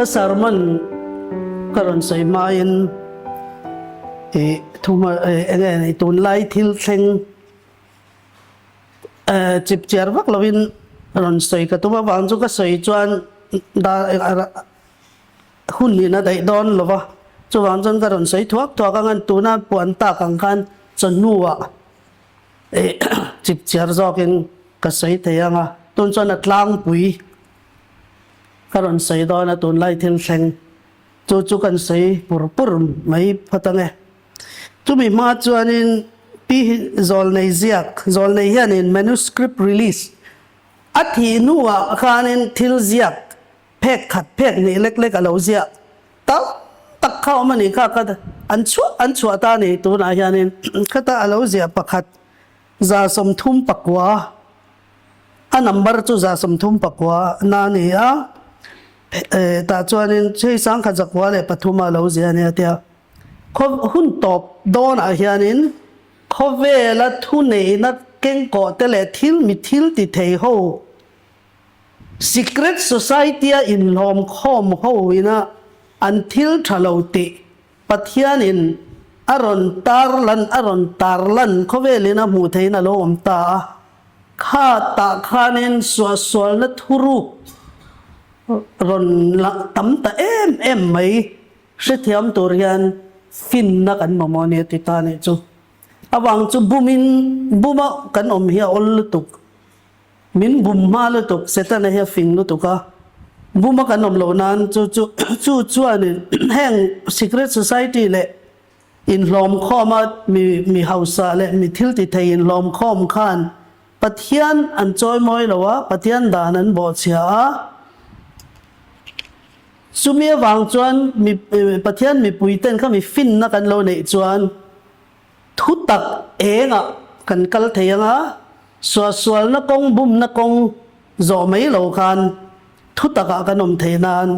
Ka sermon ka rawn sawi hmain ih thuma eng nge ni tunlai thil thleng chip chiar vak lovin rawn sawi ka tum avang chu ka sawi chuan hun in a daih dawn lo va, chuvang chuan ka rawn sawi thuak thuak ang a, tuna puan tak ang khan chawhnuah chip chiar zawkin ka sawi thei ang a, tun chuan a tlangpui ka rawn sawi dawn a, tunlai thil thleng chu chu kan sawi pur pur mai phawt ang e. Chumi hma chuanin Pi Zawlnei ziak, Zawlnei hianin manuscript release a thih hnuah khanin thil ziak phek khat phek hnih lek lek a lo ziah tam tak kha awm a nih kha ka an chhuah an chhuah ta a ni tunah hianin khata a lo ziah pakhat 139 a number chu 139 na a ni a tah chuanin hei 1903 a lo ziah a nia tia khaw hun tawp dawnah hianin khawvela thuneihna kengkawh te leh thil mi thil ti thei ho Secret society-a inhlawm khawm ho ina an thil tha lo tih Pathianin a rawn tarlan a rawn tarlan khawvelin a hmuh theihin a lo awm ta a. Kha tah khanin suahsualna thuruk rawn lang tam ta em em mai hrethiam tur hian finna kan mamawh a ni a ti ta a nih chu. Avang chu bumin buma kan awm hi a awl lutuk. Min bum hma lutuk, Setana hi a fing lutuk a, bum a kan awm loh nan chu chu chu chuanin heng secret society leh inhlawm khawm a mi mi hausa leh mi thil ti thei inhlawm khawm khan Pathian an chawi mawi lo a, Pathian dan an bawhchhia a, chumi avang chuan mi Pathian mipui ten kha mi finna kan lo neih chuan Thutak engah kan kal thei ang a, suahsualna kawng bumna kawng zawh mai lo khan thutakah kan awm thei nan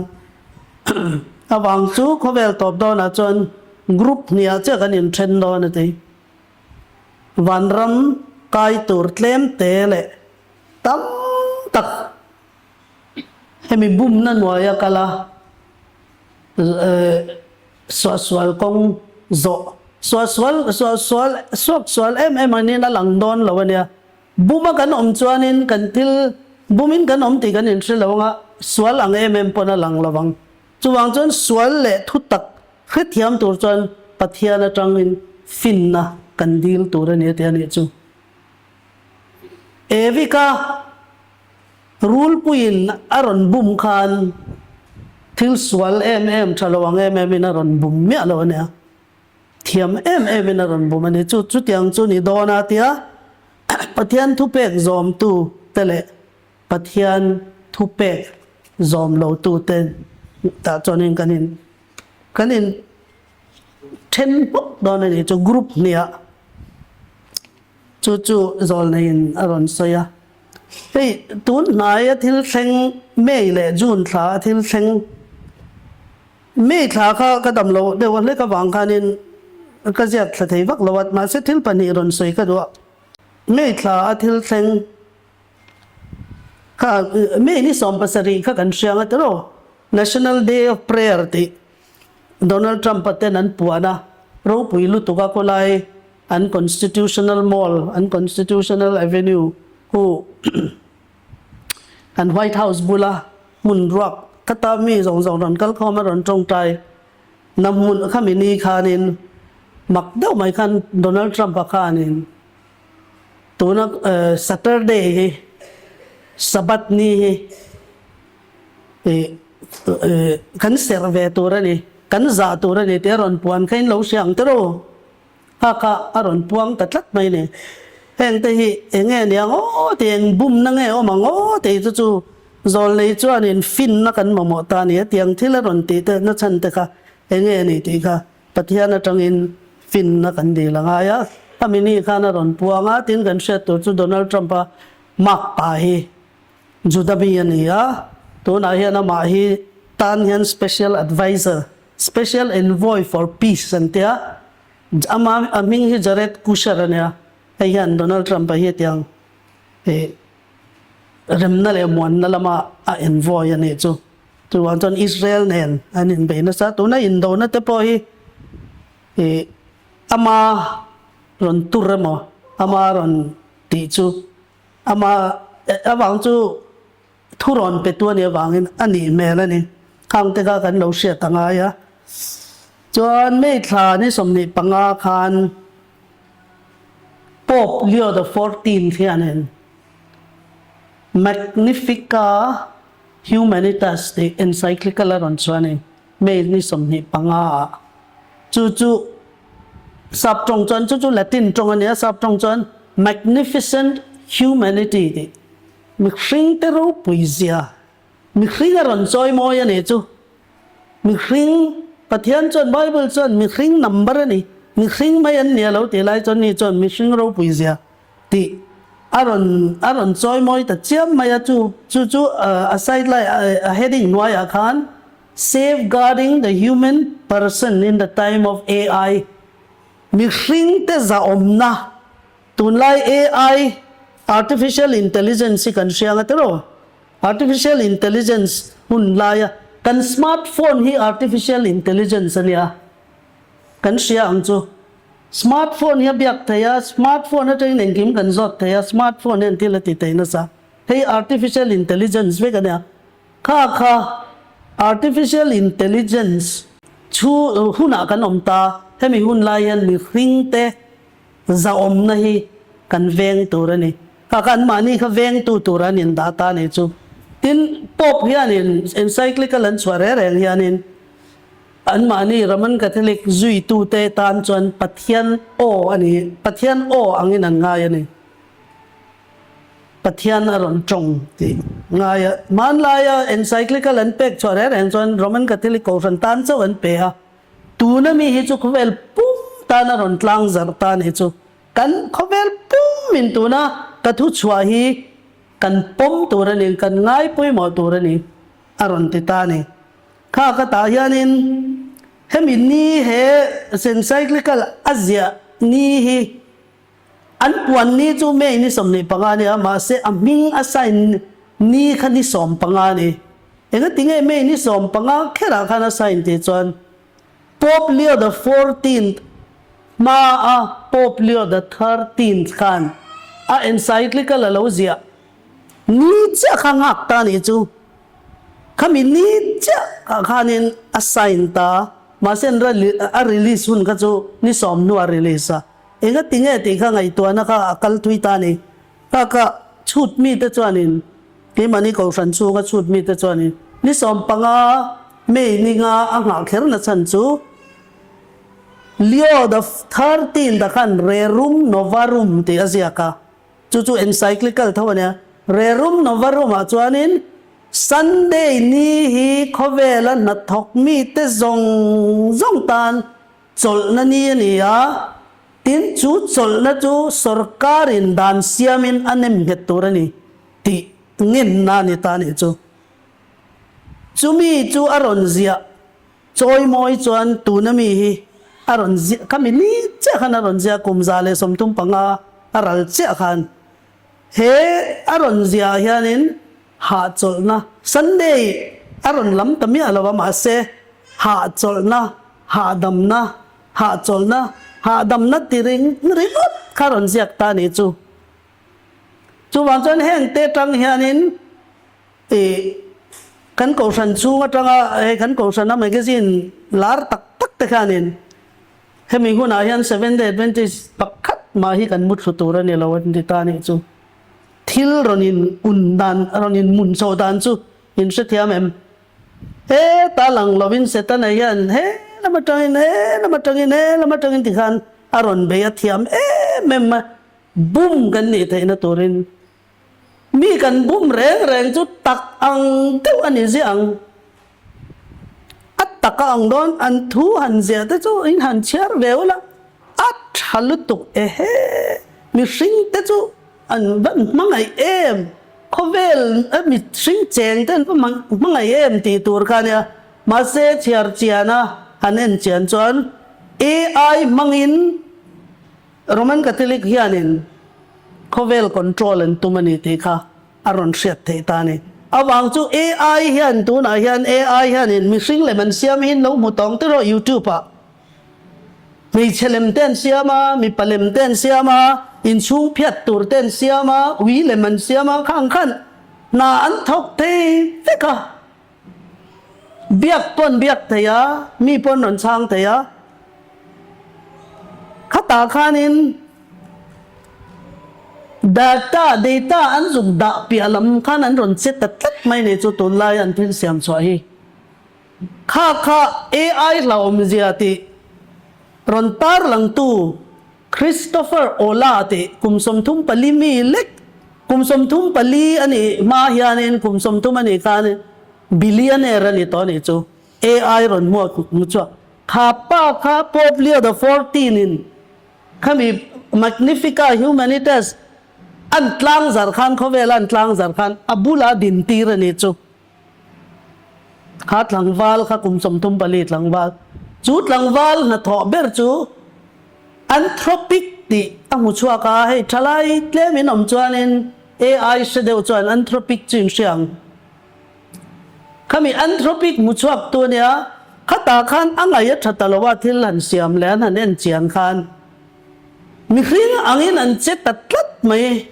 avang chu khawvel tawp dawnah chuan group hniah chiah kan inthen dawn a ti. Vanram kai tur tlem te leh tam tak hemi bumna hnuaia kal a, Suahsual kawng zawh suahsual suahsual suaksual em em angin a lang dawn lo a nia. Buma kan awm chuanin kan thil bumin kan awm tih kan inhre lo anga sual ang em em pawn a lang lo vang. Chuvang chuan sual leh thutak hrethiam tur chuan Pathian atangin finna kan dil tur a ni a ti a nih chu. Evika. Rulpuiin a rawn bum khan thil sual em em, tha lo ang em emin a rawn bum miah lo a nia. Thiam em emin a rawn bum a ni. Chu chutiang chu ni dawn a tia Pathian thupek zawmtu te leh Pathian thupek zawm lotu te tah chuanin kan in kan in then hmawk dawn a ni chu group hniah. Chu chu zawlneiin a rawn sawi a. Hei, tun hnaia thil thleng May leh June thla a thil thleng May thla kha ka dam lo deuh a hlek avang khanin ka ziak thla thei vak lo a, mahse thil pahnih rawn sawi ka duh a. May thla a thil thleng kha May ni 70 kha kan hriang a tiraw? National Day of Prayer tih Donald Trump-a ten an puan a, ropui lutuk a khawlai an Constitutional Mall, an Constitutional Avenue hu an White House bula hmun ruak khata mi zawng zawng rawn kal khawm a rawn tawngtai na hmun khami ni khanin mak deuh mai khan Donald Trump-a khanin tuna Saturday hi Sabbath ni hi kan serh ve tur a ni, kan zah tur a ni tih a rawn puan kha in lo hria ang tiraw? Kha kha a rawn puang ta tlat mai ni. Heng te hi eng nge nia ngaw tih eng bumna nge awm ang ngaw tih chu chu zawlnei chuanin finna kan mamawh ta a ni a tiang thil a rawn tih te na chhan te kha eng nge ni tih kha Pathian atangin finna kan dil a ngai a. Khami ni khan a rawn puang a, tin kan hriat tur chu Donald Trump-a makpa hi Juda mi a ni a, tunah hian amah hi tan hian Special Adviser, Special Envoy for Peace an tia, ama a hming hi Jared Kushner a nia, hei hian Donald Trump-a hi hetiang ih remna leh muanna lama a envoy a nih chu. Chuvang chuan Israel nen an inbei nasa. Tuna indona te pawh hi ih ama rawn tur emaw ama rawn tih chu ama avang chu thu rawn pe tu a nih avangin a nih hmel a ni. Khang te kha kan lo hriat a ngai a. Chuan May thla ni 25 khan Pope Leo the Fourteenth hianin Magnifica Humanitas tih encyclical a rawn chhuah a ni, May ni 25 ah. Chu chu sap tawng chuan, chu chu Latin tawng a ni a, sap tawng chuan Magnificent Humanity tih mihring te ropui zia, mihring a rawn chawi mawi a ni chu. Mihring, Pathian chuan Bible chuan mihring number a ni, mihring mai an ni a lo tih lai chuan ni chuan mihring ropui zia tih a rawn a rawn chawi mawi ta chiam mai a, chu chu chu a side lai a heading hnuaiah khan Safeguarding the human person in the time of AI, mihring te zahawmna, tunlai AI, Artificial Intelligence, hi kan hria anga tiraw? Artificial Intelligence hun laia kan smart phone hi Artificial Intelligence a nia, kan hria ang chu. Smart phone hi a biak thei a, smart phone atangin engkim kan zawt thei a, smart phone hian thil a ti thei nasa. Hei Artificial Intelligence vek a nia. Kha kha Artificial Intelligence chu hunah kan awm ta, hemi hun lai hian mihring te zahawmna hi kan veng tur a ni. Kha kha anmahni kha vengtu tur an indah ta a nih chu. Tin, Pope hianin encyclical an chhuah reng reng hianin anmahni Roman Catholic zuitute tan chuan Pathian aw a ni, Pathian aw angin an ngai a ni. Pathian a rawn tawng tih ngai a. Hmanlaia encyclical an pek chhuah reng reng chuan Roman Catholic Kohhran tan chauh an pe a. Tuna mi hi chu khawvel pum tan a rawn tlang zarh ta nih chu. Kan khawvel pum in tuna ka thu chhuah hi kan pawm tur a ni, kan ngai pawimawh tur a ni a rawn ti ta a ni. Kha ka tah hianin hemi ni he encyclical a ziah ni hi an puan ni chu May ni 25 a ni a, mahse a hming a sign ni kha ni 15 a ni. Engatinge May ni 15 kherah khan a sign tih chuan Pope Leo the Fourteenth hmaa Pope Leo the Thirteenth khan a encyclical a lo ziah ni chiah kha nghak ta nih chu. Khami ni chiah ah khanin a sign ta, mahse an a release hun kha chu ni 10 hnuah a release a. Engatinge tih kha ngaihtuahna kha a kal thui ta a ni. Kha kha chhut mite chuanin keimahni Kohhran chhunga chhut mite chuanin ni 15 May ni nga a nghah kher na chhan chu Leo the Thirteenth a khan Rerum Novarum tih a ziak a, chu chu encyclical tho a nia. Rerum Novarum ah chuanin Sunday ni hi khawvela hnathawk mite zawng zawng tan Chawlhna ni a ni a, tin chu chawlhna chu sorkarin dan siamin a nem nghet tur a ni tih ngenna a ni ta a nih chu. Chumi chu a rawn ziah chawimawi chuan tuna mi hi a rawn ziah khami ni chiah khan a rawn ziah kum 135 a ral chiah khan he a rawn ziah ah hianin hahchawlhna Sunday a rawn lam ta miah lo a mahse hahchawlhna Hahdamna, hahchawlhna, hahdamna ti ring ringawt kha rawn ziak ta nih chu. Chuvang chuan heng te tang hianin ih kan kohhran chhung atanga hei kan kohhrana magazine lar tak tak te khanin hemi hunah hian Seventh Day Adventist pakhat mah hi kan muthlu tur a ni lo an ti ta nih chu. Thil rawn in un dan, rawn in mun chho dan chu in hrethiam em? Heta lang lovin Setana hian he lam atangin, he lam atangin, he lam atangin ti khan a rawn bei a thiam em em a, bum kan nih theihna turin mi kan bum reng reng chu tak ang deuh a ni ziah ang. A tak a ang dawn, an thu han ziah te chu in han chhiar ve ula, a tha lutuk ehe, mihring te chu An va hmangaih em? Khawvel a mihring cheng te an va hmangaih em tih tur kha a nia. Mahse chhiar chian a han en chian chuan AI hmangin Roman Catholic hianin khawvel control an tum a ni tih kha a rawn hriat theih ta a ni. Avang chu AI hian tunah hian AI hianin mihring lem an siam hi lo hmu tawng tiraw YouTube ah. Hmeichhe lem te an siam a, mipa lem te an siam a, inchhung phiat tur te an siam a, ui lem an siam a, khang khan hna an thawk thei vek a. Biak pawn biak thei a, mi pawn rawn chhang thei a. Khatah khanin data, data an zuk dah piah lam khan an rawn che ta tlat mai ni chu tunlai an thil siam chhuah hi. Kha kha AI hlauhawmzia tih rawn tarlangtu Christopher Ola tih kum 34 mi lek, kum 34 a nih hma hianin kum 30 a nih khan billionaire a ni tawh a nih chu. AI rawn hmuak hmu chuak. Kha pa kha Pope Leo the Fourteen in khami Magnifica Humanitas an tlangzar khan khawvela an tlangzar khan a bula dintir a nih chu. Kha tlangval kha kum 34 tlangval. Chu tlangval hnathawh ber chu Anthropic tih a hmu chhuak a, hei thalai tlem in awm chuanin AI hre deuh chuan Anthropic chu in hria ang. Khami Anthropic hmu chhuak tu ania, khatah khan a ngaih a tha ta lo a, thil han siam leh an han en chian khan mihring angin an che ta tlat mai.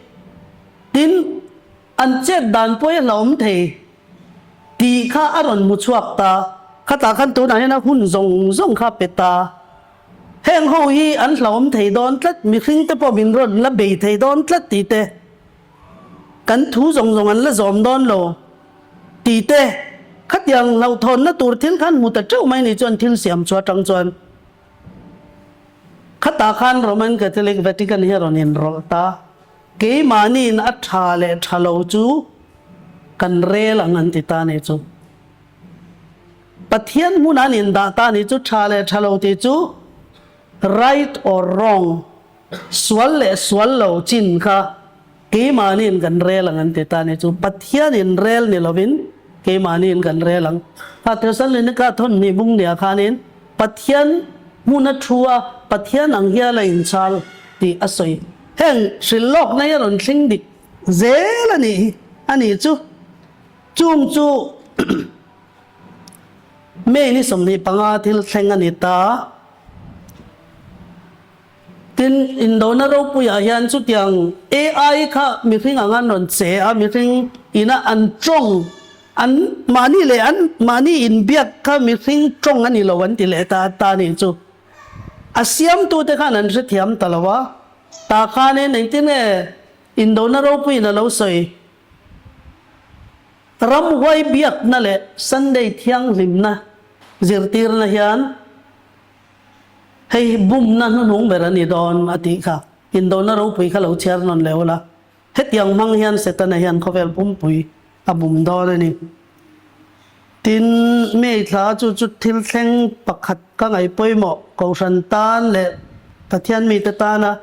Tin. An chet dan pawh hi a hlauhawm thei tih kha a rawn hmu chhuak ta. Khatah khan tunah hian a hun zawng zawng kha a pe ta. Heng ho hi an hlauhawm thei dawn tlat, mihring te pawh min rawn la bei thei dawn tlat tih te, kan thu zawng zawng an la zawm dawn lo tih te, khatiang hlauhthawnna tur thil khan hmu ta teuh mai ni chuan thil siam chhuah atang chuan khatah khan Roman Catholic Vatican hi a rawn inrawlh ta. Keimahniin a tha leh tha lo chu kan rel ang an ti ta nih chu. Pathian hmun an indah ta nih chu tha leh tha lo tih chu right or wrong, sual leh sual lo chin kha keimahniin kan rel ang an ti ta nih chu. Pathianin rel ni lovin keimahniin kan rel ang. Kha Thesalonika thawnhnih bung nia khanin Pathian hmun a thu a, Pathian ang hial a inchhal tih a sawi. Heng hrilh lawkna hi a rawn thleng dik zel a nih hi a nih chu. Chung chu May ni 25 thil thleng a ni ta. Tin, indona ropuiah hian chutiang AI kha mihring ang an rawn che a, mihring ina an tawng, an mahni leh an mahni inbiak kha mihring tawng a ni lo an ti leh ta ta a nih chu. A siamtute khan an hrethiam ta lo a, tah khanin engtin nge indona ropuiin a lo sawi? Ramhuai biakna leh Sunday thianghlimna zirtirna hian hei hi bumna hnuhnung ber a ni dawn a tih kha indona ropui kha lo chhiar nawn leh ula, hetiang hmang hian Setana hian khawvel pumpui a bum dawn a ni. Tin, May thla chu chu thil thleng pakhat ka ngaih pawimawh Kohhran tan leh Pathian mite tana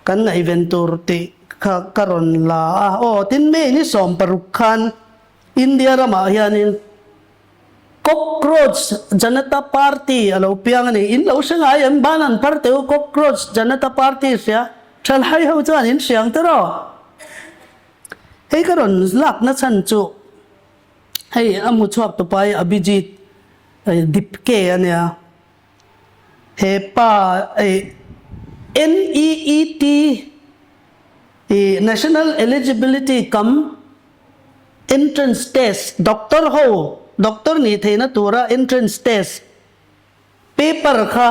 kan ngaihven tur tih kha ka rawn la a. Aw, tin May ni 16 khan India ramah hianin Cockroach Janata Party a lo piang a ni. In lo hre ngai em? Ban an phar teh u, Cockroach Janata Party hria thalai ho chuan in hriang tiraw? Hei ka rawn lakna chhan chu hei a hmu chhuak tupa hi Abhijit Dipke a nia. He pa NEET National Eligibility Cum Entrance Test Doctor ho doctor nih theihna tura entrance test paper kha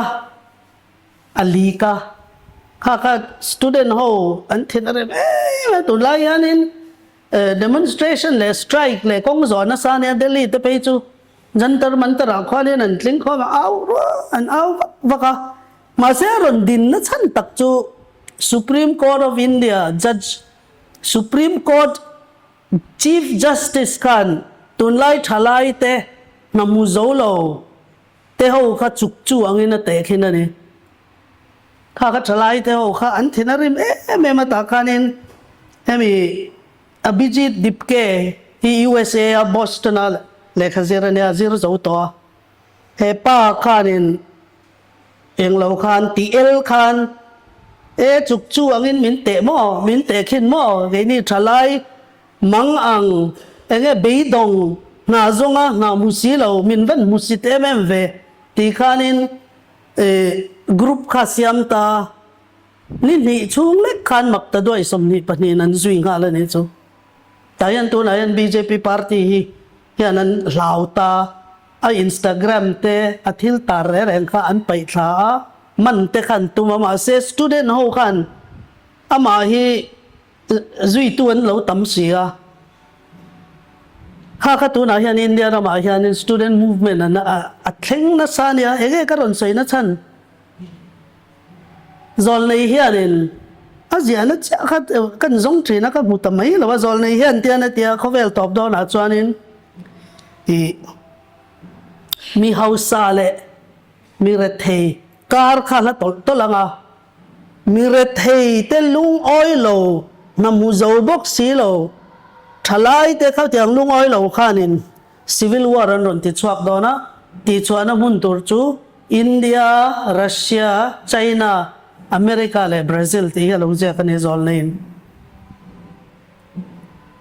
a leak a, kha kha student ho an thin a rem em a, tunlai hianin demonstration leh strike leh kawng zawh nasa ania Delhi te phei chu Jantar Mantar ah khuanin an tling khawm a, au rual an au vak vak a, mahse a rawn din na chhan tak chu Supreme Court of India judge Supreme Court Chief Justice khan tunlai thalai te hna hmu zo lo te ho kha chuk chu angin a teh khin a ni. Kha kha thalai te ho kha an thin a rim em em a tah khanin hemi Abhijit Dipke hi USA a Boston a lehkha zir a nia, zir zo tawh a. He pa khanin englo khan ti el khan e chuk chu angin min teh maw, min teh khin maw keini thalai mang ang. Enge beidawng hna zawnga hna hmu si lo min van hmu sit em em ve tih khanin group kha siam ta ni hnih chhung lek khan mak ta duai 22 in an zui nghal a nih chu. Tah hian tunah hian bjp party hi hian an hlau ta a Instagram te a thil tar reng reng kha an paih thla a man te khan tum a mahse student ho khan amah hi Zuitu an lo tam si a. Kha kha tunah hian India ramah hianin student movement an a thleng nasa a nia, enge ka rawn sawi na chhan? Zawlnei hianin a ziahna chiah kha kan zawng thin a, ka hmu ta mai lo a, zawlnei hian tian a tia khawvel tawp dawnah chuanin ih mi hausa leh mi rethei kar kha hla tawlh tawlh ang a. Mi rethei te lungawi lo, hna hmu zo bawk si lo, thalai te khatiang lungawi lo khanin Civil War an rawn ti chhuak dawn a, tihchhuahna hmun tur chu India, Russia, China, America leh Brazil tih hi a lo ziak a ni zawlneiin.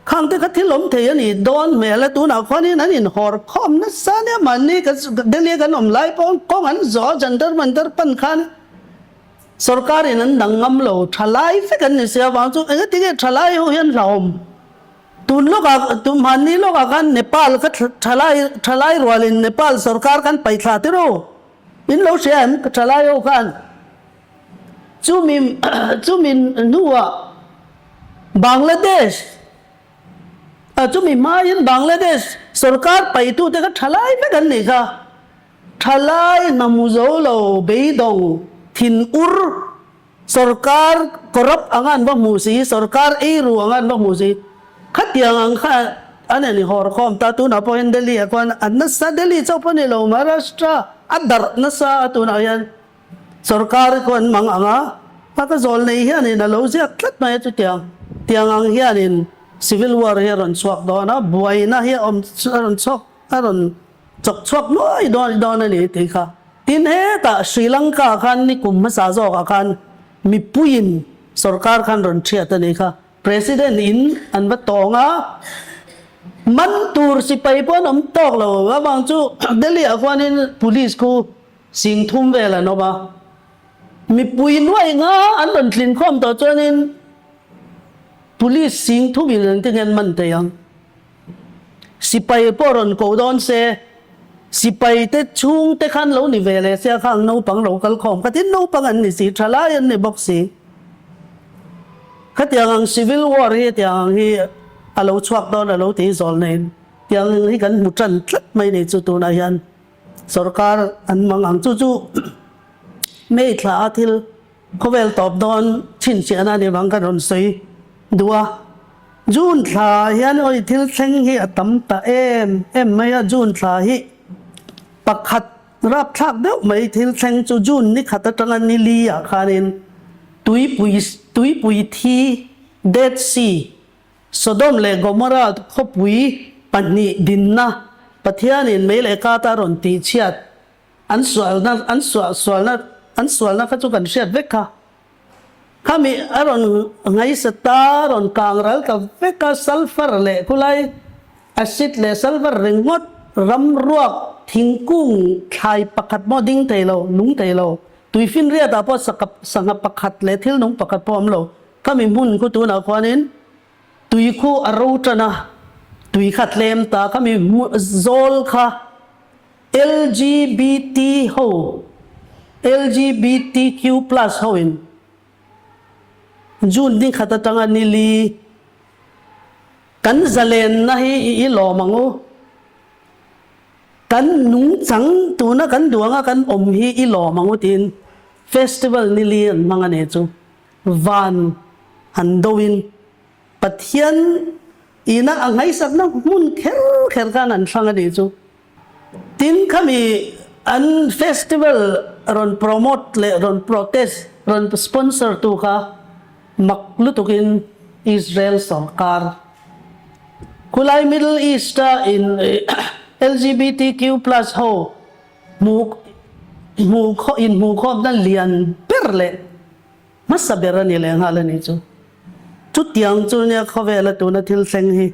Khang te kha thil awm thei a nih dawn hmel a, tunah khuanin an inhawr khawm nasa nia mahni ka Delhi kan awm lai pawh kawng an zawh a Jantar Mantar pan khan sorkar in an dang ngam lo thalai vek an ni si avang chu engati nge thalai ho hian hlauhawm tun lawkah tun mahni lawkah khan Nepal kha thalai thalai rualin Nepal sorkar khan paihthla tiro in lo hria em thalai ho khan. Chumi chumi hnuah Bangladesh a chumi hmain Bangladesh sorkar paitute kha thalai vek an nih kha. Thalai hna hmu zo lo beidawng thin ur sorkar corrupt anga an va hmu si, sorkar eiru anga an va hmu si. Khatiang ang kha an en hawr khawm ta tunah pawh hian Delhi ah khuan a nasa Delhi chauh pawh ni lo Maharashtra a darh nasa a tunah hian. Sorkar khu an mang ang a, a ka zawl nei hianin a lo ziak tlat mai a chutiang tiang ang hianin civil war hi a rawn chhuak dawn a, buaina hi a awm a rawn chhuak a rawn chawk chhuak nuai dawn dawn a ni tih kha. Tin hetah Sri Lanka khan ni kum hmasa zawkah khan mipuiin sorkar khan rawn thiat a nih kha. President in an va tawng a, man tur sipai pawh an awm tawk lo avang chu Delhi ah khuanin police khu Singthum vel an awm a, mipui nuai nga an rawn tlin khawm tawh chuanin Police singthum in engtin nge an man thei ang? Sipai pawh rawn ko dawn se, sipai te chhung te khan lo ni ve leh sia khang naupang lo kal khawm kha tin naupang an ni si, thalai an ni bawk si. Khatiang ang civil war hi hetiang ang hi a lo chhuak dawn a lo ti zawl nei tiang ang hi kan hmu tan tlat mai ni chu tunah hian. Sorkar an mang ang chu chu May thla a thil khawvel tawp dawn chhinchhiahna a nih vang kan rawn sawi duh a. June thla hian awi thil thleng hi a tam ta em em mai a, June thla hi pakhat rapthlak deuh mai thil thleng chu June ni khat atanga ni li ah khanin tuipui tuipui thi Dead Sea Sodom leh Gomorrah khawpui pahnih dinna Pathianin mei leh kata rawn tihchhiat an sualna an suah sualna an sualna kha chu kan hriat vek kha. Khami a rawn ngaisa ta rawn kang ral ta vek a, sulphur leh khulai acid leh sulphur ringawt ram ruak thingkung thlai pakhat pawh ding thei lo nung thei lo tuifinriatah pawh sangha pakhat leh thil nung pakhat pawh awm lo. Khami hmun khu tunah khuanin tui khu a ro tan a, tui kha tlem ta. Khami zawl kha LGBT ho, LGBTQ plus ho in June ni khat atanga ni li kan zalenna hi i lawm ang u. Kan nungchang tuna kan duh anga kan awm hi i lawm ang u tiin festival ni li an hmang a ni chu. Van han doin Pathian ina a ngaihsakna hmun kher kher khan an thlang a nih chu. Tin khami an festival rawn promote leh rawn protest rawn sponsor tu kha mak lutukin Israel sorkar khulai Middle East a in LGBTQ plus ho hmu hmu inhmuhkhawmna lian ber leh Hmasa ber a ni leh nghal a nih chu. Chutiang chu nia khawvela tuna thil thleng hi.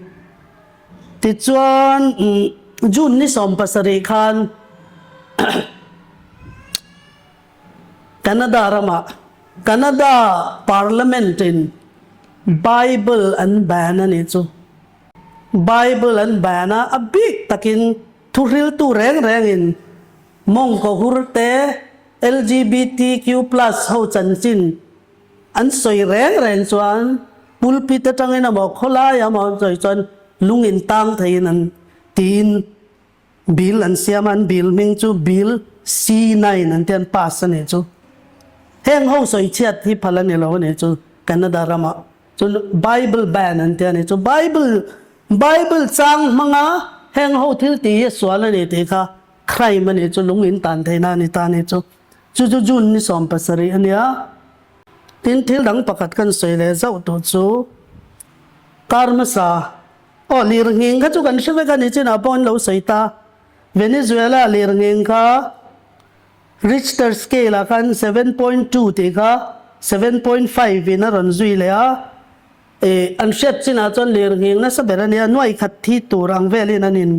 Tichuan June ni 17 khan Canada ramah Canada Parliament in Bible an ban a nih chu. Bible an ban a, a bik takin thuhriltu reng rengin mawngkaw hur te, LGBTQ plus ho chanchin an sawi reng reng chuan pulpit atangin emaw khawlai emaw an sawi chuan lung in tang theiin an tiin Bill an siam a, an bill hming chu Bill C-9 an ti a, an pass a nih chu. Heng ho sawi chhiat hi phal a ni lo a nih chu Canada ramah. Chuan Bible ban an ti a nih chu. Bible Bible chang hmanga heng ho thil tih hi a sual a ni tih kha crime a nih chu, lung in tan theihna a ni ta a nih chu. Chu chu June ni 17 a nia. Tin, thil dang pakhat kan sawi leh zauh duh chu kar hmasa Aw, lirnghing kha chu kan hre vek a ni chinah pawh an lo sawi ta. Venezuela lirnghing kha Richter scale ah khan 7.2 tih kha 7.5 in a rawn zui leh a. Ih, an hriat chinah chuan lirnghing nasa ber a nia, nuai khat thi tur ang velin an in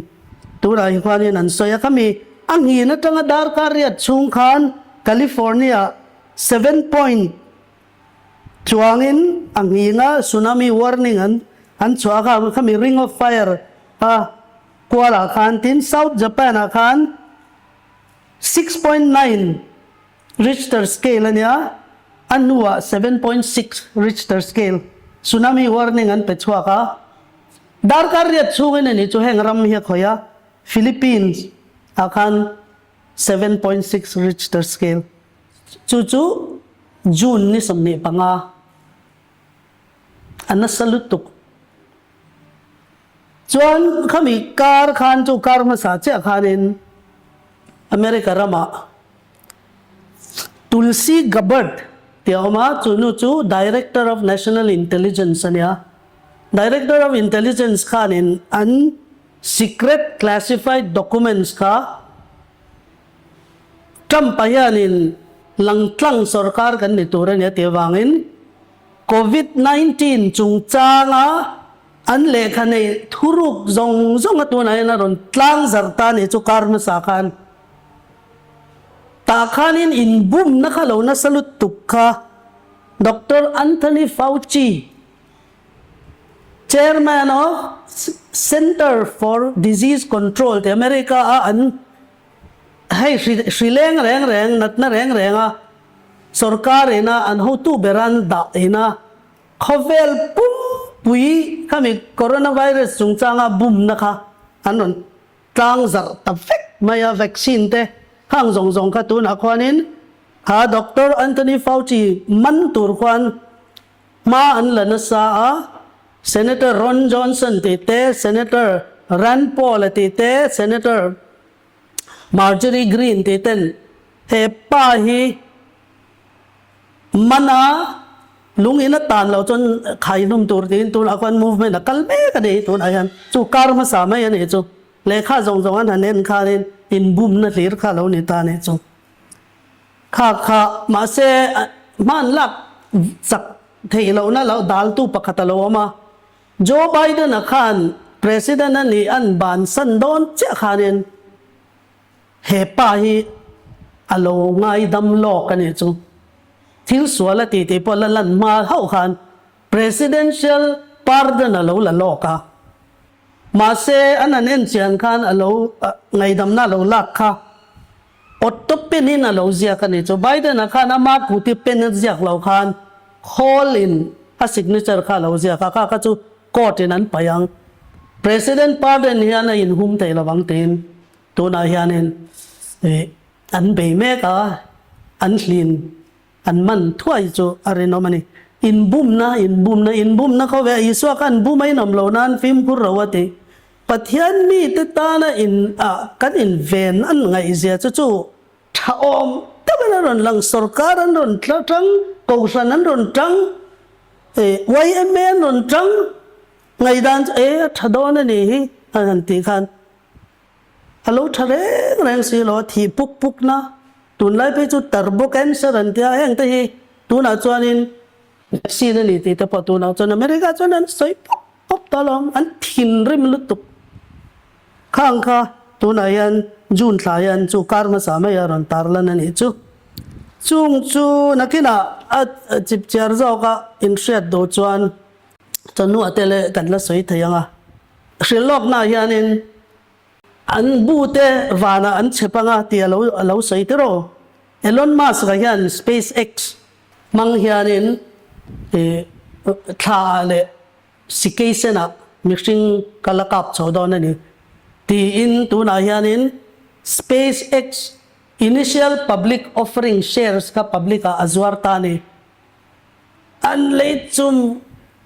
turah hi khuanin an sawi a. Khami a nghin atanga darkar riat chhung khan California 7 point Chuangin a nghing a, tsunami warning an an chhuah kha khami ring of fire a kual ah khan tin South Japan ah khan 6.9 Richter scale a nia, a hnuah 7.6 Richter scale tsunami warning an pe chhuak a. Darkar riat chhungin a ni chu heng ram hi a khawih a, Philippines ah khan 7.6 Richter scale. Chu chu June ni 25 a nasa lutuk. Chuan khami kar khan chu kar hmasa chiah khanin America ramah Tulsi Gabbard tih a awm a, chu nu chu Director of National Intelligence a nia. Director of Intelligence khanin an secret classified documents kha Trump-a hianin langtlang sorkar kan ni tur a ni a tih avangin Covid 19 chungchanga an lehkha neih thuruk zawng zawng a tunah hian a rawn tlang zarh ta a nih chu kar hmasa khan tah khanin inbumna kha lo nasa lutuk kha Doctor Anthony Fauci Chairman of Center for Disease Control tih America a an Hei hri leng reng reng, natna reng reng a sorkar ina an hotu ber an dah ina khawvel pumpui khami coronavirus chungchanga bumna kha an rawn tlang zarh ta vek mai a, vaccine te khang zawng zawng kha tunah khuanin kha Doctor Anthony Fauci man tur khuan hma an la nasa a, Senator Ron Johnson tih te, Senator Rand Paul a tih te, Senator Marjorie Greene tih ten he pa hi man a lung in a tan loh chuan khai hlum tur tiin tunah khuan movement a kal mek a ni hi tunah hian chu kar hmasa mai a nih chu lehkha zawng zawng an han en khanin inbumna hlir kha lo ni ta a nih chu. Kha kha mahse hman lak chak theih lohna lo daltu pakhat a lo awm a. Joe Biden-a khan President a nih an bansan dawn chiah khanin he pa hi a lo ngaidam lawk a nih chu. Thil sual a tih tih pawh la lan hma hauh khan Presidential pardon a lo la lawk a. Mahse an han en chian khan a lo ngaidamna a lo lak kha. Otto pen in a lo ziak a ni chu. Biden-a khan ama kuti pen a ziak lo khan Hall in a signature kha a lo ziak a, kha kha chu court in an paih ang. President pardon hian a inhum thei lo ang tiin tunah hianin an bei mek a, an hlin an man thuai chu a rinawm a ni. Inbumna, inbumna, inbumna khawve a Isua kha an bum a inawm lo nan fimkhur ro a ti. Pathian mite tana in ah kan inven an ngaihzia chu chu tha awm takin a rawn lang, sorkar an rawn tang, kohhran an rawn tang, yma an rawn tang, ngaihdan chu e a tha dawn a nih hi an han tih khan a lo tha reng reng si lo a, thih puk puk na, tunlai phei chu turbo cancer an tia heng te hi tunah chuanin vaccine a ni tih te pawh tunah chuan America chuan an sawi pawp pawp ta lo, an thinrim lutuk. Khang kha tunah hian June thla hian chu kar hmasa mai a rawn tarlan a nih chu. Chung chu nakinah a chipchiar zawka inhriat duh chuan chawhnuah te leh kan la sawi thei ang a. Hrilhlawknaah hianin An bu te vanah an chep anga tih a lo a lo sawi tiraw? Elon Musk-a hian SpaceX hmang hianin ih thla ah leh sikei senah mihring ka la kap chho dawn a ni tiin tunah hianin SpaceX initial public offering shares kha public ah a zuar ta a ni. An lei chum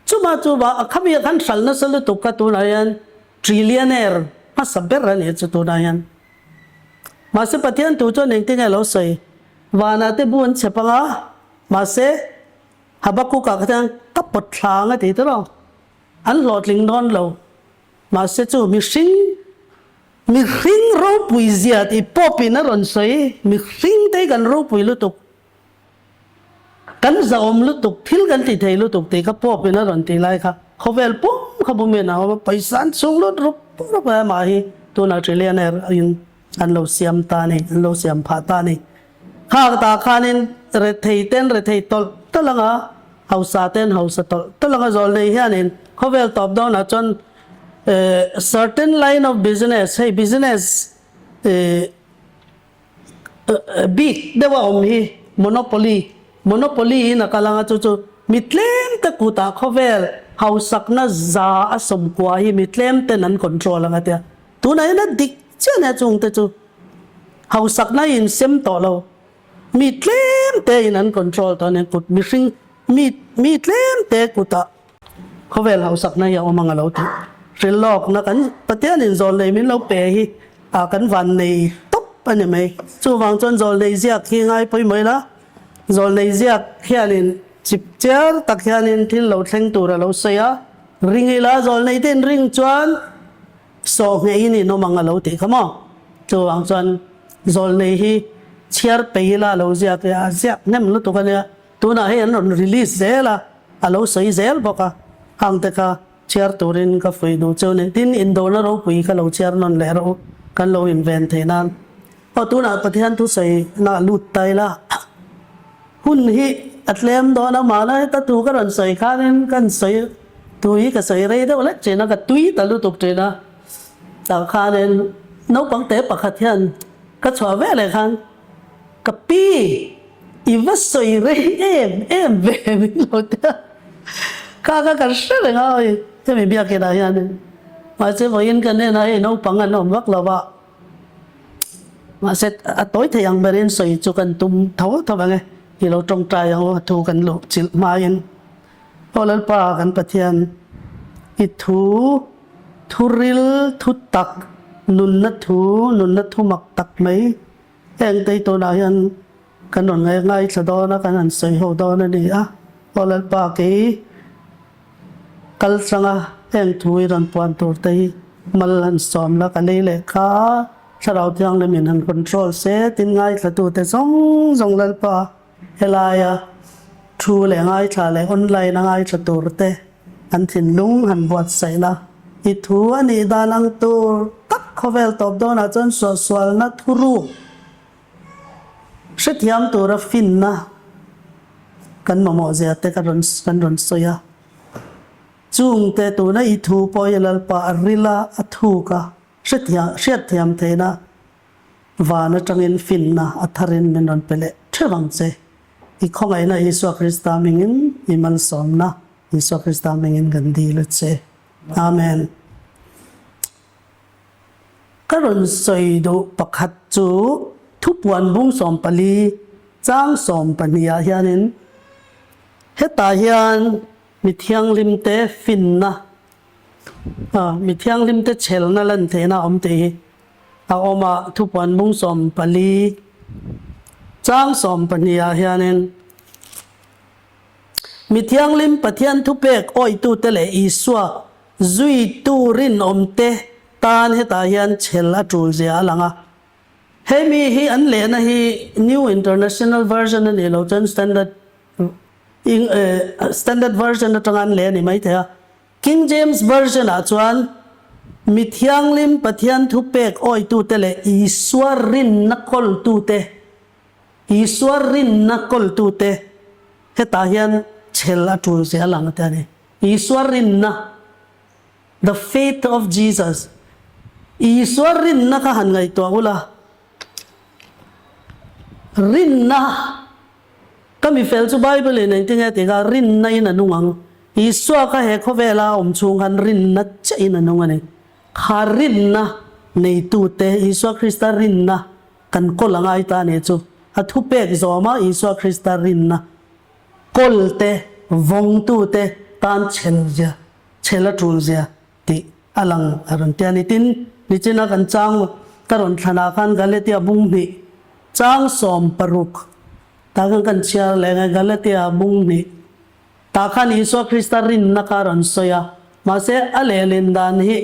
chuma chuva a khami ah khan hral nasa lutuk kha tunah hian Trillionaire hmasa ber a nih chu tunah hian. Mahse Pathian tu chuan engtin nge a lo sawi? Vanah te bu an chep anga, mahse Habakkuk ah kha chuan ka pawt thla ang a ti tawh lo. An hlawhtling dawn lo. Mahse chu mihring, mihring ropui zia tih pawpin a rawn sawi, mihring te hi kan ropui lutuk. Kan zahawm lutuk, thil kan ti thei lutuk tih kha Pope in a rawn tih lai kha khawvel pum kha bumin a awm a, pawisa an chhung lut rup rup a, amah hi tunah trillionaire in an lo siam ta a ni, an lo siam phah ta a ni. Kha tah khanin rethei ten rethei tawlh tawlh anga, hausa ten hausa tawlh tawlh anga zawlnei hianin khawvel tawp dawnah chuan certain line of business, hei business Bik deuh a awm hi monopoly, monopoly in a kal anga chu chu mi tlem te kutah khawvel hausakna za a sawmkua hi mi tlem ten an control anga tia tunah hian a dik chiah nia chung te chu hausakna hi in sem tawh lo mi tlem te in an control tawh ania kut mihring mi mi tlem te kutah Khawvel hausakna hi a awm ang a lo tih hrilh lawkna kan Pathianin zawlnei min lo pe hi ah kan van nei tawp a ni mai. Chuvang chuan zawlnei ziak hi ngai pawimawh ila, zawlnei ziak hianin chip chiar tak hianin thil lo thleng tur a lo sawi a, ring ila zawlnei te in ring chuan sawh ngeihin in awm ang a lo tih kha maw. Chuvang chuan zawlnei hi chhiar peih ila a lo ziak hi a ziak hnem lutuk a nia. Tunah hei an rawn release zel a, a lo sawi zel bawk a, hang te kha chhiar turin ka fuih duh cheu ni. Tin, indawrna ropui ka lo chhiar nawn leh rawh u, kan lo inven theih nan. Aw, tunah Pathian thusawi nah lut ta ila, hun hi a tlem dawn a, mahna heta thu ka rawn sawi khanin kan sawi thu hi ka sawi rei deuh hlek thin a, ka tui ta lutuk thin a, tah khanin naupang te pakhat hian ka chhuah veleh khan, Ka pi, i va sawi rei em em ve min lo ti a, kha kha kan hre reng a awi hemi biakinah hianin mahse vawiin kan en a hei naupang an awm vak lo va, mahse a tawi thei ang berin sawi chu kan tum tho tho ang e, i lo tawngtai ang u a thu kan luh chilh hmain Aw Lalpa kan Pathian i thu thuril thu tak nunna thu nunna thu mak tak mai Heng tei tunah hian kan rawn ngaih ngaithla dawn a, kan han sawi ho dawn a ni a. Aw Lalpa kei kal tlanga heng thu i rawn puan tur te hi mal han sawm la, ka lei leh kha Thlarau Thianghlim in han control se tin ngaithlatute zawng zawng Lalpa helaia thu leh ngaithla leh online a ngaithla tur te an thinlung han buatsaih la. I thu a nih dan ang tur tak khawvel tawp dawnah chuan suahsualna thuruk hrethiam tura finna kan mamawh zia te ka rawn kan rawn sawi a. Chungte tuna i thu pawh hi Lalpa a ril a, a thuk a, hrethiam hriatthiam theihna van atangin finna a tharin min rawn pe leh theuh ang che. I khawngaihna Isua Krista hmingin i malsawmna Isua Krista hmingin kan dil a che. Amen. Ka rawn sawi duh pakhat chu thupuan bung 14 chang 12 ah hianin hetah hian mi thianghlimte finna mi thianghlimte chhelna lan theihna a awm tih hi a awm a, thupuan bung 14 chang 12 ah hianin Mi thianghlim Pathian thupek awihtute leh Isua zuitu rinawmte tan hetah hian chhel a tul zia a lang a. Hemi hi an lehna hi New International Version a nih loh chuan Standard Standard Version atanga an leh a ni maithei a. King James Version ah chuan. Mi thianghlim Pathian thupek awitute leh Isua rinna kawltute, Isua rinna kawltute, hetah hian chhel a tul zel ang a ti a ni. Isua rinna, the faith of Jesus, Isua rinna kha han ngaihtuah ula, rinna Ka mifel chu Bible in engtin nge tih kha rinna in a nung ang. Isua kha he khawvela a awm chhung khan rinna chiah in a nung a ni. Kha rinna neitute Isua Krista rinna kan kawl a ngai ta a nih chu. A thupek zawma Isua Krista rinna kawlte vawngtute tan chhel zia, chhel a tul zia tih a lang a rawn ti a ni. Tin, nichina kan chang ka rawn thlanah khan Galatia bung hnih chang 16 tah khan kan chhiar leh nge Galatia bung hnih tah khan Isua Krista rinna kha a rawn sawi a, mahse a lehlin dan hi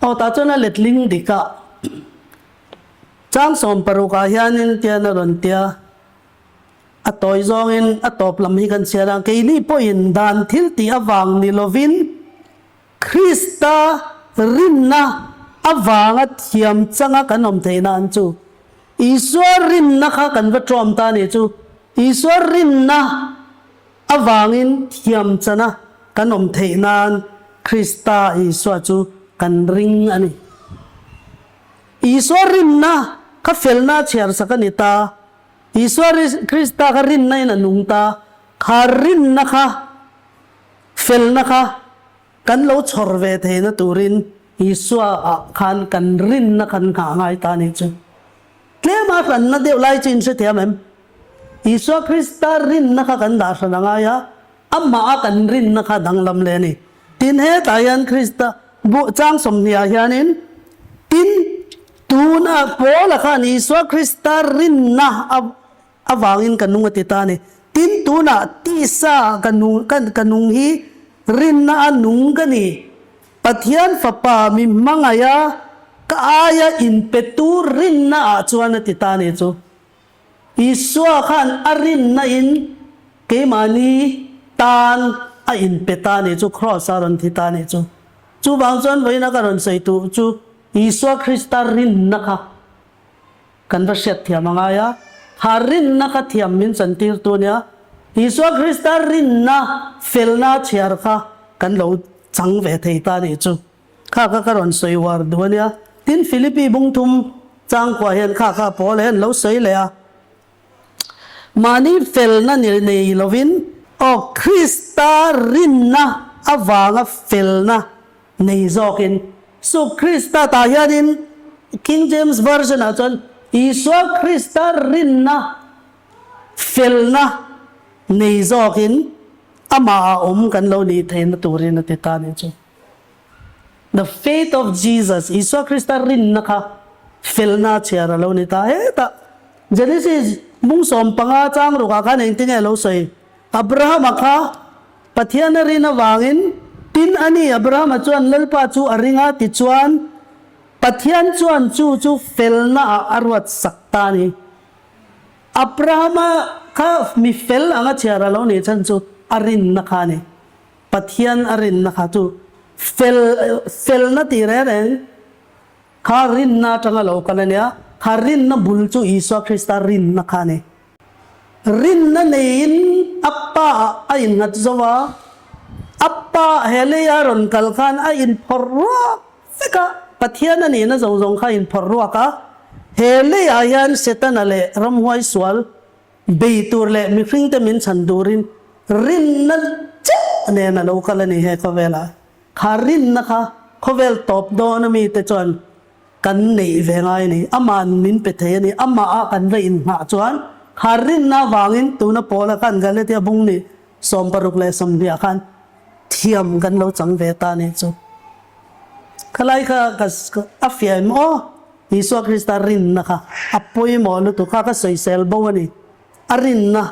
aw tah chuan a letling dik a, chang 16 ah hianin tian a rawn ti a. A tawi zawngin a tawp lam hi kan chhiar a, keini pawhin dan thil tih avang ni lovin Krista rinna avanga thiam changa kan awm theih nan chu Isua rinna kha kan va ṭawm ta a nih chu. Isua rinna avangin thiam chana kan awm theih nan Krista Isua chu kan ring a ni. Isua rinna kha felna a chhiar sak a ni ta. Isua Krista kha rinna in a nung ta, kha rinna kha, felna kha kan lo chhawr ve theihna turin Isua ah khan kan rinna kan nghah ngai ta a nih chu. Tlema hranna deuh lai chu in hrethiam em? Isua Krista rinna kha kan dah hran a ngai a, amah a kan rinna kha danglam leh a ni. Tin hetah hian Krista bu chang 20 ah hianin tin Tuna Paula khan Isua Krista rinna avangin ka nung a ti ta a ni. Tin, tunah tisa ka nung ka nung hi rinna a nung ka ni. Pathian Fapa mi hmangaih a ka aia inpetu rinna ah chuan a ti ta a ni chu. Isua khan a rinna in keimahni tan a inpe ta a ni chu, Kraws a rawn thi ta a ni chu. Chuvang chuan vawiina ka rawn sawi tur chu Isua Krista rinna kha kan va hriat thiam a ngai a, kha rinna kha thiam min chantir tu nia, Isua Krista rinna felna chhiar kha kan lo chang ve thei ta nih chu. Kha kha ka rawn sawi uar duh a nia. Tin, Philippi bungthum changkua hian kha kha Paul hian lo sawi leh a. Mahni felna ni nei lovin. Aw Krista rinna avanga felna nei zawkin. So Krista tah hianin King James Version ah chuan Isua Krista rinna felna nei zawkin amah ah awm kan lo nih theihna turin a ti ta nih chu. The faith of Jesus, Isua Krista rinna kha felna chhiar a lo ni ta. Hetah Genesis mung 15 chang rukah khan engtin nge a lo sawi? Abrahama kha Pathian a rin avangin, tin a ni, Abrahama chuan Lalpa chu a ring a, tichuan Pathian chuan chu chu felnaah a ruat sak ta a ni. Abrahama kha mi fel anga chhiar a lo nih chhan chu a rinna kha a ni. Pathian a rinna kha chu fel felna tih reng reng kha rinna atanga lo kal a nia, kha rinna bul chu Isua Krista rinna kha a ni. Rinna neiin a pa ah a innghat zo a, a pa he leia rawn kal khan a inphawrh ruak vek a, Pathian a nihna zawng zawng kha a inphawrh ruak a, he leiah hian Setana leh ramhuai sual Bei tur leh mihringte min chhan turin rinna chiah nen a lo kal a ni he khawvelah. Kha rinna kha khawvel tawp dawn a mite chuan kan neih ve ngai a ni. Ama'n min pe thei a ni. Amah ah kan va inghah chuan kha rinna avangin tuna Paula khan Galatia bung ni 60 leh 20 ah khan thiam kan lo chang ve ta a nih chu. Khalai kha ka a fiah em aw? Isua Krista rinna kha a pawimawh lutuk kha ka sawisel bo a ni. A rinna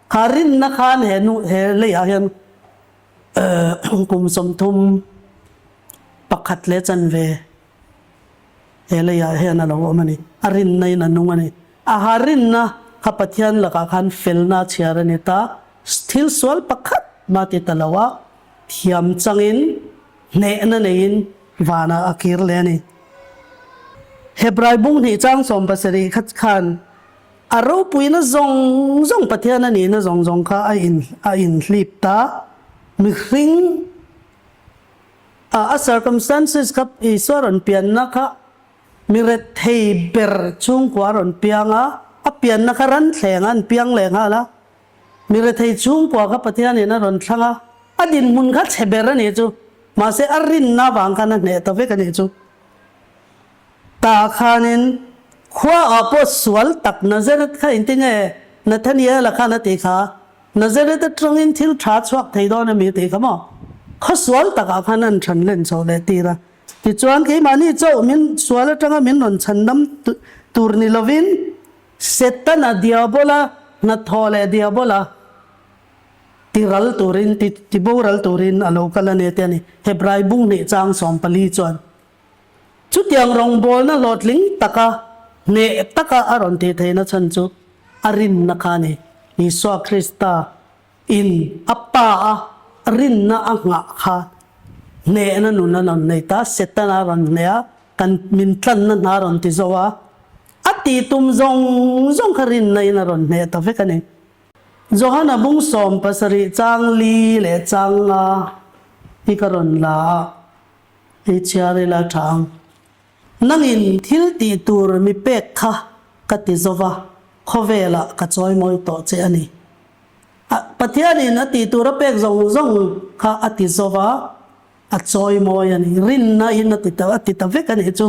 kha rinna khan he nu he leiah hian kum 31 leh chanve he leiah hian a lo awm a ni. A rinna in a nung a ni. A ha rinna kha Pathian lakah khan felna a chhiar a ni ta. Thil sual pakhat mah ti ta lo a, thiam changin. Hnehna neiin vanah a kir leh a ni. Hebrai bung hnih chang 70 kha khan a ropuina zawng zawng Pathian a nihna zawng zawng kha a in a inhlip ta. Mihring a a circumstances kha Isua rawn pianna kha mi rethei ber chhungkua a rawn piang a, a pianna kha ranthleng a an piang leh nghal a. Mi rethei chhungkua kha Pathianin a rawn thlang a, a dinhmun kha chhe ber a nih chu. Mahse a rinna avang khan a hneh ta vek a nih chu. Tah khanin khua ah pawh sual tak Nazareth kha engti nge Nathaniel-a khan a tih kha? Nazareth atangin thil tha chhuak thei dawn a mi tih kha maw? Khaw sual takah khan an chhan len chho leh tir a. Tichuan keimahni chauh min sual atanga min rawn chhandam tur ni lovin Setana Diabola hnathawh leh Diabola ti ral turin, ti ti boral turin a lo kal a ni tia ni. Hebrai bung hnih chang 14 chuan chutiang rawngbawlna hlawhtling taka hneh taka a rawn tih theihna chhan chu a rinna kha a ni. Isua Krista In a pa a rinna a nghah kha hnehna nun a rawn nei ta, Setana a rawn hneh a, kan min tlanna hna a rawn ti zo a, a tih tum zawng zawng kha rinna in a rawn hneh ta vek a ni. Johana bung 70 chang li leh chang nga hi ka rawn la a, hei chhiar ila tha ang. Nangin thil tih tur mi pek kha ka ti zo va, khawvelah ka chawimawi tawh che a ni. Pathianin a tih tur a pek zawng zawng kha a ti zo va, a chawimawi a ni. Rinna in a ti ta a ti ta vek a nih chu.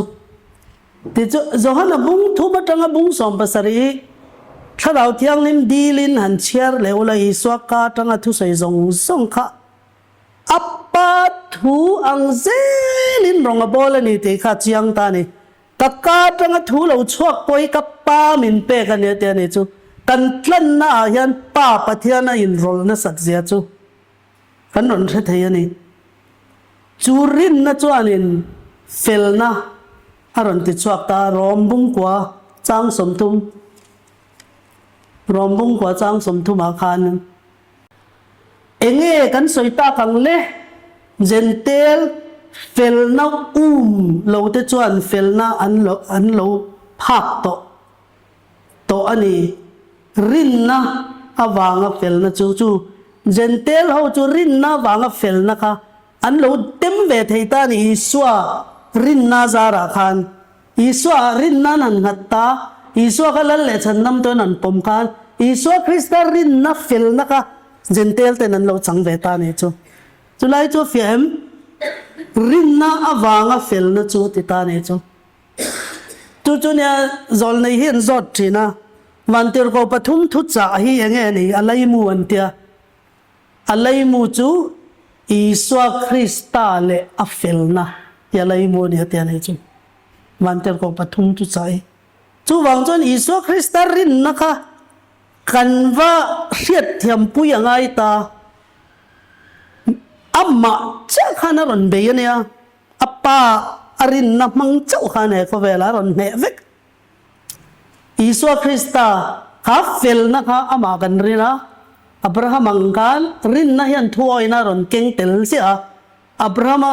Tichu Johana bung thum atanga bung 70 Thlarau Thianghlim dilin han chhiar leh ula Isua ka atanga thusawi zawng zawng kha a pa thu ang zelin rawng a bawl a ni tih kha a chiang ta a ni. Ka ka atanga thu lo chhuak pawh hi ka pa min pek a nia tih a nih chu. Kan tlanna ah hian Pa Pathian a inrawlh nasat zia chu kan rawn hre thei a ni. Chu rinna chuanin felna a rawn ti chhuak ta a, Rom bungkua chang 30, Rom bungkua chang 30 ah khan Enge kan sawi tak ang le? Jentel felna um lo te chuan felna an lo an lo phak tawh tawh a ni. Rinna avanga felna chu chu Jentel ho chu rinna avanga felna kha an lo tem ve thei ta a ni Isua rinna zarah khan. Isua ah rinna an han nghat ta, Isua kha lal leh chhandam tuin an pawm khan Isua Krista rinna felna kha Jentail ten an lo chang ve ta nih chu. Chulai chu a fiah em? Rinna avanga felna chu ti ta nih chu. Chu chu nia zawlnei hi an zawt thin a, Vantirhkoh pathum thuchah hi enge a nih? A leimu an tia. A leimu chu Isua Krista leh a felna hi a leimu a ni a ti a nih chu. Vantirhkoh pathum chu chah i. Chuvang chuan Isua Krista rinna kha kan va hriatthiampui a ngai ta. Amah chiah khan a rawn bei a nia. A pa a rinna hmang chauh khan he khawvelah a rawn hneh vek. Isua Krista kha felna kha amah kan rin a, Abraham ang khan rinna hian thuawina a rawn keng tel chiah a, Abrahama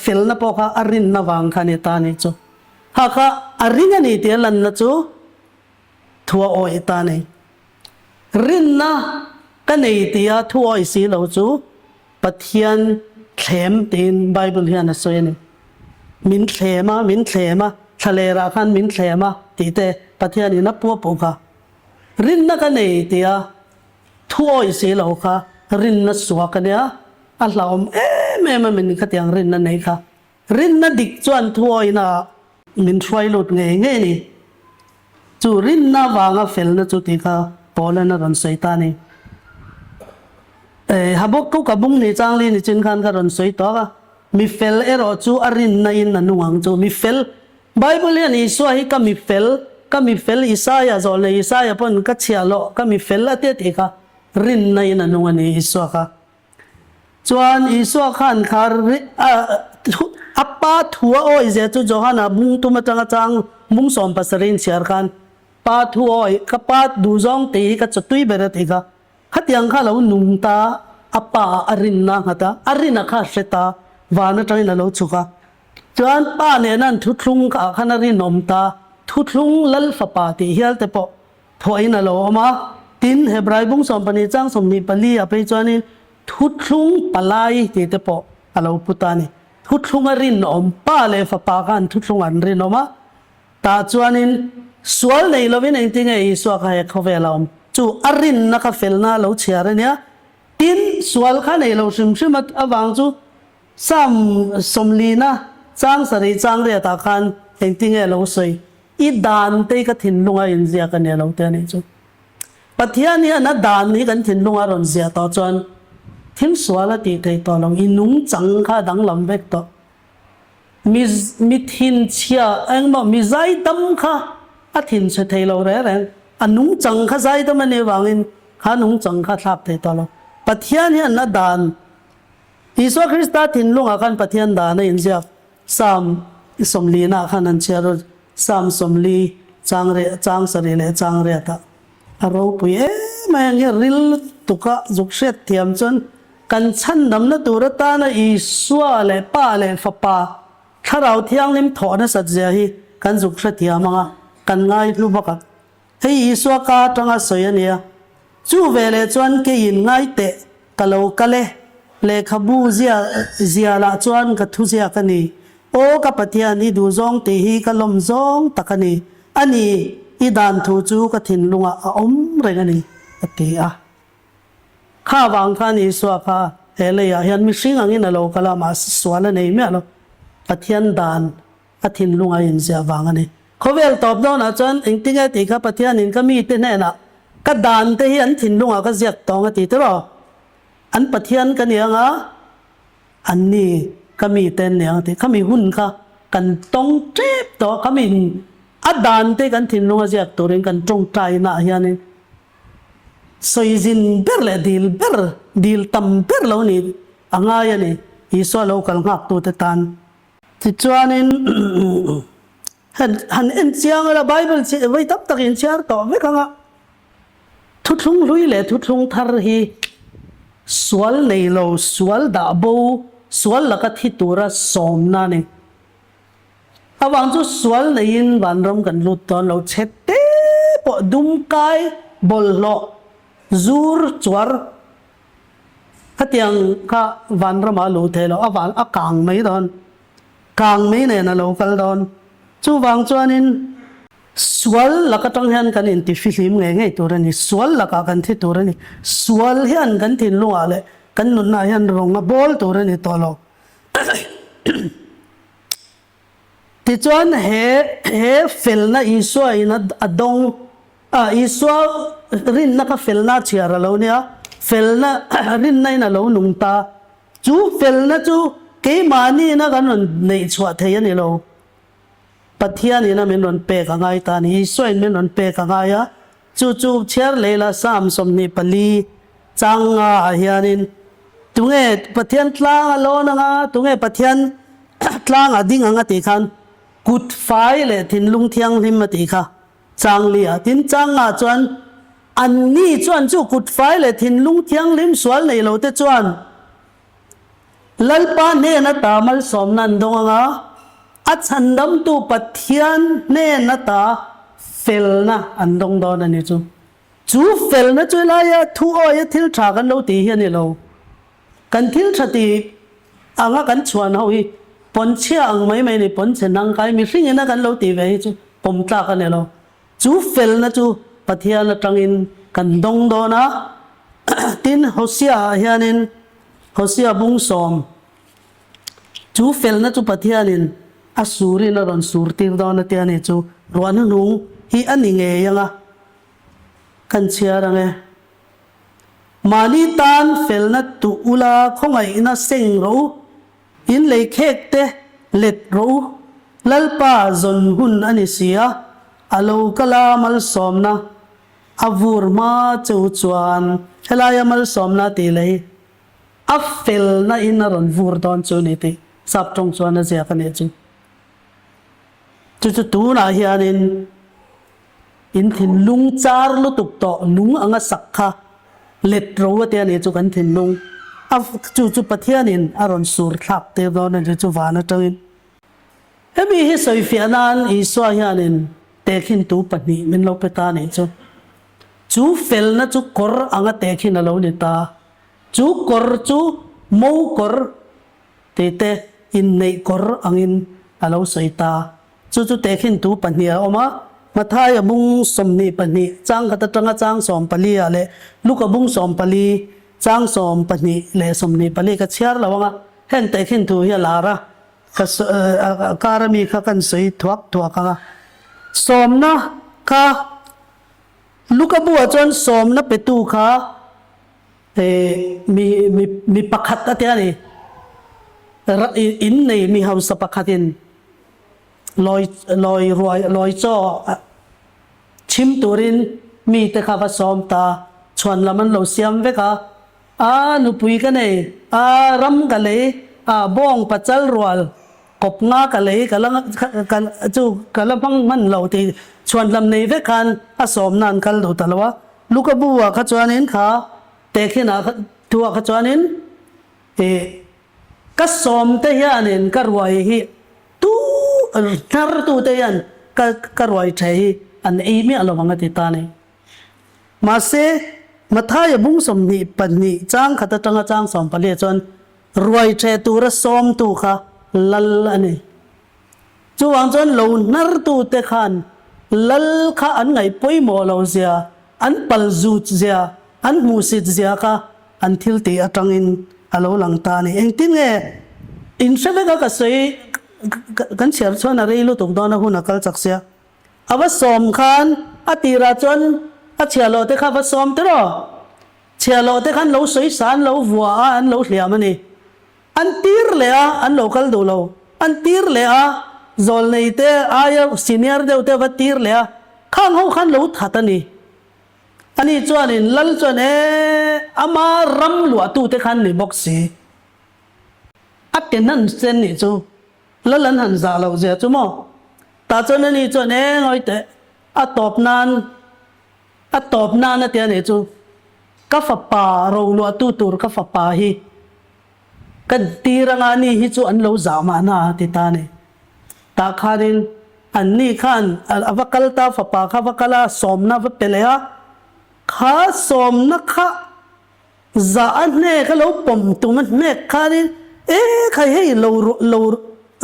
felna pawh kha a rinna vang kha a ni ta a nih chu. Kha kha a ring a ni tih a lanna chu thuawi ta a ni. Rinna ka nei tia thuawi si lo chu Pathian thlem tiin Bible hian a sawi a ni. Min thlem a, min thlem a, thlalerah khan min thlem a tih te Pathianin a puah puh kha. Rinna ka nei tia thu awih si lo kha rinna suak a nia, a hlauhawm em em a min khatiang rinna nei kha. Rinna dik chuan thuawihna ah min hruai lut ngei ngei ni. Chu rinna vanga felna chu tih kha Paulan a rawn sawi ta a ni. Habakkuk a bung ni chang li ni chin khan ka rawn sawi tawk a, mi fel erawh chu a rinna in a nung ang chu. Mi fel, Bible hian Isua hi ka mi fel, ka mi fel Isaia zawh leh Isaia pawn ka chhiah loh ka mi fel a tia tih kha rinna in a nung a ni Isua kha. Chuan Isua khan kha a pa thu a awi zia chu Johana bung tum atanga chang bung 70 in chhiar khan pa thu awi ka pa duhzawng tih hi ka chawtui ber a tih kha. Khatiang kha lo nung ta a pa a rinna nghat a, a rina kha a hre ta. Van atangin a lo chhuk a. Chuan Pa nena an thuthlung ah khan a rinawm ta, thuthlung Lal Fapa tih hial te pawh phuahin a lo awm a. Tin, Hebrai bung 12 chang 24 ah phei chuanin thuthlung palai tih te pawh a lo pu ta a ni. Thuthlung a rinawm, Pa leh Fapa kha an thuthlung an rinawm a. Tah chuanin sual nei lovin engtinge Isua kha he khawvel a awm? Chu a rinna kha felna a lo chhiar a nia. Tin, sual kha nei lo hrim hrim avang chu Psalm sawmlina chang sarih chang riatah khan engtinge a lo sawi? I dan te hi ka thinlunga inziak a nia lo te a nih chu. Pathian hian a dan hi kan thinlunga rawn ziah tawh chuan thil sual a tih theih tawh lo, i nungchang kha a danglam vek tawh. Mi mi thinchhia engmaw mi zaidam kha a thinchhe thei lo reng reng, a nungchang kha zaidam a nih avangin kha nungchang kha thlak thei tawh lo. Pathian hian a dan Isua Krista thinlungah khan Pathian dan a inziak Psalm sawmlina khan an chhiar a, Psalm 40 chang reh chang sarih leh chang riatah a ropui em mai ang hi ril lutuka zuk hriat thiam chuan Kan chhandamna tur atana Isua leh Pa leh Fapa Thlarau Thianghlim thawh nasat zia hi kan zuk hrethiam ang a, kan ngaihlu bawk a. Hei Isua ka atanga sawi a nia. Chu veleh chuan keiin ngai teh ka lo kal e, lehkhabu zia zia lah chuan ka thu ziak a ni. Aw ka Pathian, i duhzawng tih hi ka lawm zawng tak a ni. A ni, i dan thu chu ka thinlungah a awm reng a ni, a ti a. Kha vang khan Isua kha he leiah hian mihring angin a lo kal a, mahse sual a nei miah lo. Pathian dan a thinlung a inziah vang a ni. Khawvel tawp dawnah chuan engtinge tih kha Pathianin ka mite hnenah ka dan te hi an thinlungah ka ziak tawng a ti tiraw? An Pathian ka ni anga an ni ka mite an ni ang a ti. Khami hun kha kan tawng tep tawh a, khami a dan te kan thinlunga ziak turin kan tawngtainaah hianin Sawizin ber leh dil ber, dil tam ber lo ni a ngai a ni, Isua lo kal nghaktute tan. Tichuanin han han en chiang ila Bible chi vawi tam tak in chhiar tawh vek ang a, thuthlung hlui leh thuthlung thar hi sual nei lo, sual dah bo, sual laka thi tura sawmna a ni. Avang chu sual neiin vanram kan lut dawn lo, chhe te pawh dum kai bawlhhlawh zur chuar khatiang kha vanramah a luh theih loh, a van a kang mai dawn, kang mai nen a lo kal dawn. Chuvang chuanin sual lak atang hian kan intifihlim ngei ngei tur a ni, sual lakah kan thi tur a ni, sual hian kan thinlungah leh kan nunnaah hian rawng a bawl tur a ni tawh lo. Tichuan he he felna Isua in a dawng a, Isua rinna kha felna a chhiar a lo nia, felna rinna in a lo nung ta. Chu felna chu keimahni ina kan rawn neih chhuah thei a ni lo. Pathian ina min rawn pek a ngai ta a ni, Isua in min rawn pek a ngai a. Chu chu chhiar leila Psalm 24 chang nga ah hianin tunge Pathian tlang a lawn anga, tunge Pathian tlang a ding ang a tih khan kut fai leh thinlung thianghlim a tih kha chang li ah. Tin chang nga chuan anni chuan chu kut fai leh thinlung thianghlim sual nei lo te chuan Lalpa hnen ata malsawmna an dawng anga a chhandamtu Pathian hnen ata felna an dawng dawn a ni chu. Chu felna chu helaia thu awia thil tha kan lo tih hi a ni lo. Kan thil tha tih anga kan chhuan ho hi pawnchhia ang mai mai a ni, pawnchhe hnangkai mihring ina kan lo tih ve hi chu pawm tlak a ni lo. Chu felna chu Pathian atangin kan dawng dawn a, tin Hosea ah hianin Hosea bung 10, chu felna chu Pathianin a surin a rawn sur tir dawn a tia ni chu ruah hnuhnung hi a ni ngei ang a, kan chhiar ang e. Mahni tan felna tuh ula khawngaihna seng rawh u. In lei khek te let rawh u, Lalpa zawn hun a ni si a, a lo kal a malsawmna a vur hma che u chuan helaia malsawmna tih leh hi a felna in a rawn vur dawn chu ni tih sap tawng chuan a ziak a nih chu. Chu chu tunah hianin in thinlung char lutuk tawh lung anga sak kha let ro a tia nih chu kan thinlung. A chu chu Pathianin a rawn sur thlak tir dawn a ni chu van atangin. Hemi hi sawifiah nan Isua hianin tehkhintu pahnih min lo pe ta nih chu. Chu felna chu kawr anga tehkhin a lo ni ta. Chu kawr chu mo kawr tih te inneih kawr angin a lo sawi ta. Chu chu tehkhintu pahnih a awm a, Mathaia bung 22 chang khat atanga chang 14 ah leh Luka bung 14 chang 12 leh 24 ka chhiar lo ang a, heng tehkhintu hi a lar a, ka kar ami kha kan sawi thuak thuak ang a. Sawmna kha Luka buah chuan sawmna petu kha mi mi mi pakhat a ti a ni. In nei mi hausa pakhatin lawi lawi ruai lawi chaw chhim turin mite kha va sawm ta, chhuan lam an lo siam vek a, a nupui ka nei, a ram ka lei, a bawng pachal rual kawp nga ka lei ka la ka chu ka la hmang hman lo tih chhuan lam nei vek khan a sawmna an kal duh ta lo a, Luka bu ah kha chuanin kha tehkhinah kha thu ah kha chuanin ih ka sawm te hianin ka ruai hi tu hnar tu te hian ka ka ruai the hi an ei miah lo ang a ti ta a ni. Mahse Mathaia bung 22 chang khat atanga chang 14 ah chuan ruai the tura sawmtu kha lal a ni. Chuvang chuan lo hnartute khan lal kha an ngaih pawimawh lo zia, an pal zut zia, an hmuhsit zia kha an thil tih atangin a lo lang ta a ni. Engtin nge in hre vek a ka sawi kan chhiar chuan a rei lutuk dawn a hun a kal chak sia. A va sawm khan a tirah chuan a chhiahhlawh te kha va sawm tiraw? Chhiahhlawh te khan lo sawi sa an lo vua a an lo hliam a ni. An tir leh a, an lo kal duh lo. An tir leh a, zawlnei te aia senior deuh te va tir leh a, khang ho khan lo that a ni. Ani chuanin Lal chuan e, ama ram luahtute khan ni bawk si. A ke hnan sen nih chu Lal an han zah loh zia chu maw? Tah chuan ani chuan e, ngawi teh, a tawp nan, a tawp nan a ti a nih chu, ka fapa roluahtu tur ka fapa hi, Ka tir anga ani hi chu an lo zah mahna a ti ta a ni. Tah khanin anni khan a va kal ta, fapa kha va kal a, sawmna va pe leh a, kha sawmna kha zah a hnek a lo pawm tum a hnek khanin e khai hei lo lo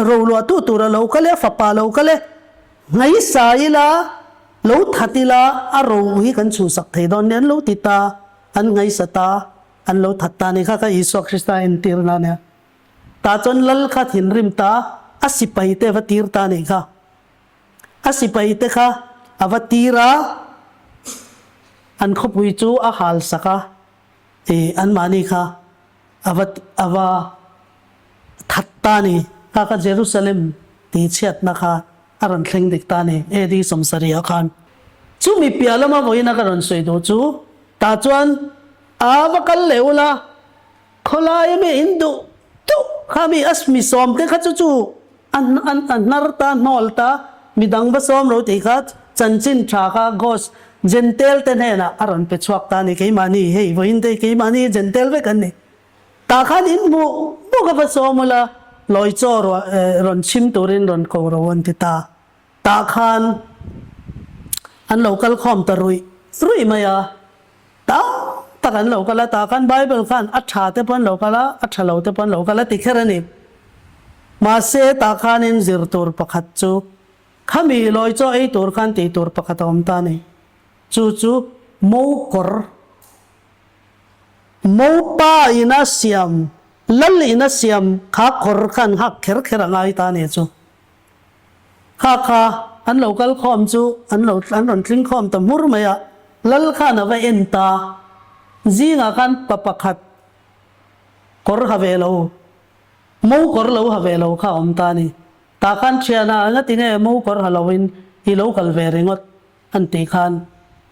roluahtu tur a lo kal e, fapa a lo kal e, ngaisa ila lo that ila a ro hi kan chhuhsak thei dawn nia an lo ti ta, an ngaisa ta. An lo that ta ni kha ka Isua Krista entirna a nia. Tah chuan Lal kha thinrim ta a sipai te va tir ta nih kha. A sipai te kha a va tir a, an khawpui chu a hal sak a, ih anmahni kha a va a va that ta ni. Kha kha Jerusalem tihchhiatna kha a rawn thleng dik ta ni AD 70 ah khan. Chumi piah lama vawiina ka rawn sawi duh chu tah chuan A va kal leh ula, khawlai ami in duh duh kha mi a mi sawm te kha chu chu a a hnar ta hnawl ta midang va sawm ro tih kha chanchin tha kha Ghost Jentail te hnenah a rawn pe chhuak ta a ni keimahni hei vawiin te keimahni Jentail vek an ni tah khan in hmuh bawk a va sawm ula lawi chaw rawn chhim turin rawn ko ro an ti ta tah khan an lo kal khawm ta ruih ruih mai a. Tam tak an lo kal a, tah khan Bible khan a tha te pawh an lo kal a, a tha lo te pawh an lo kal a ti kher a ni. Mahse tah khanin zir tur pakhat chu khami lawi chaw ei tur khan tih tur pakhat a awm ta a ni. Chu chu mo kawr, mo pa ina siam, lal ina siam kha kawr khan nghak kher kher a ngai ta a ni chu. Kha kha an lo kal khawm chu an lo an rawn tling khawm ta hmur mai a, Lal khan a va en ta. Zingah khan pa pakhat kawr ha ve lo, mo kawr lo ha ve lo kha a awm ta a ni. Tah khan thiana engati nge mo kawr ha loin i lo kal ve ringawt an tih khan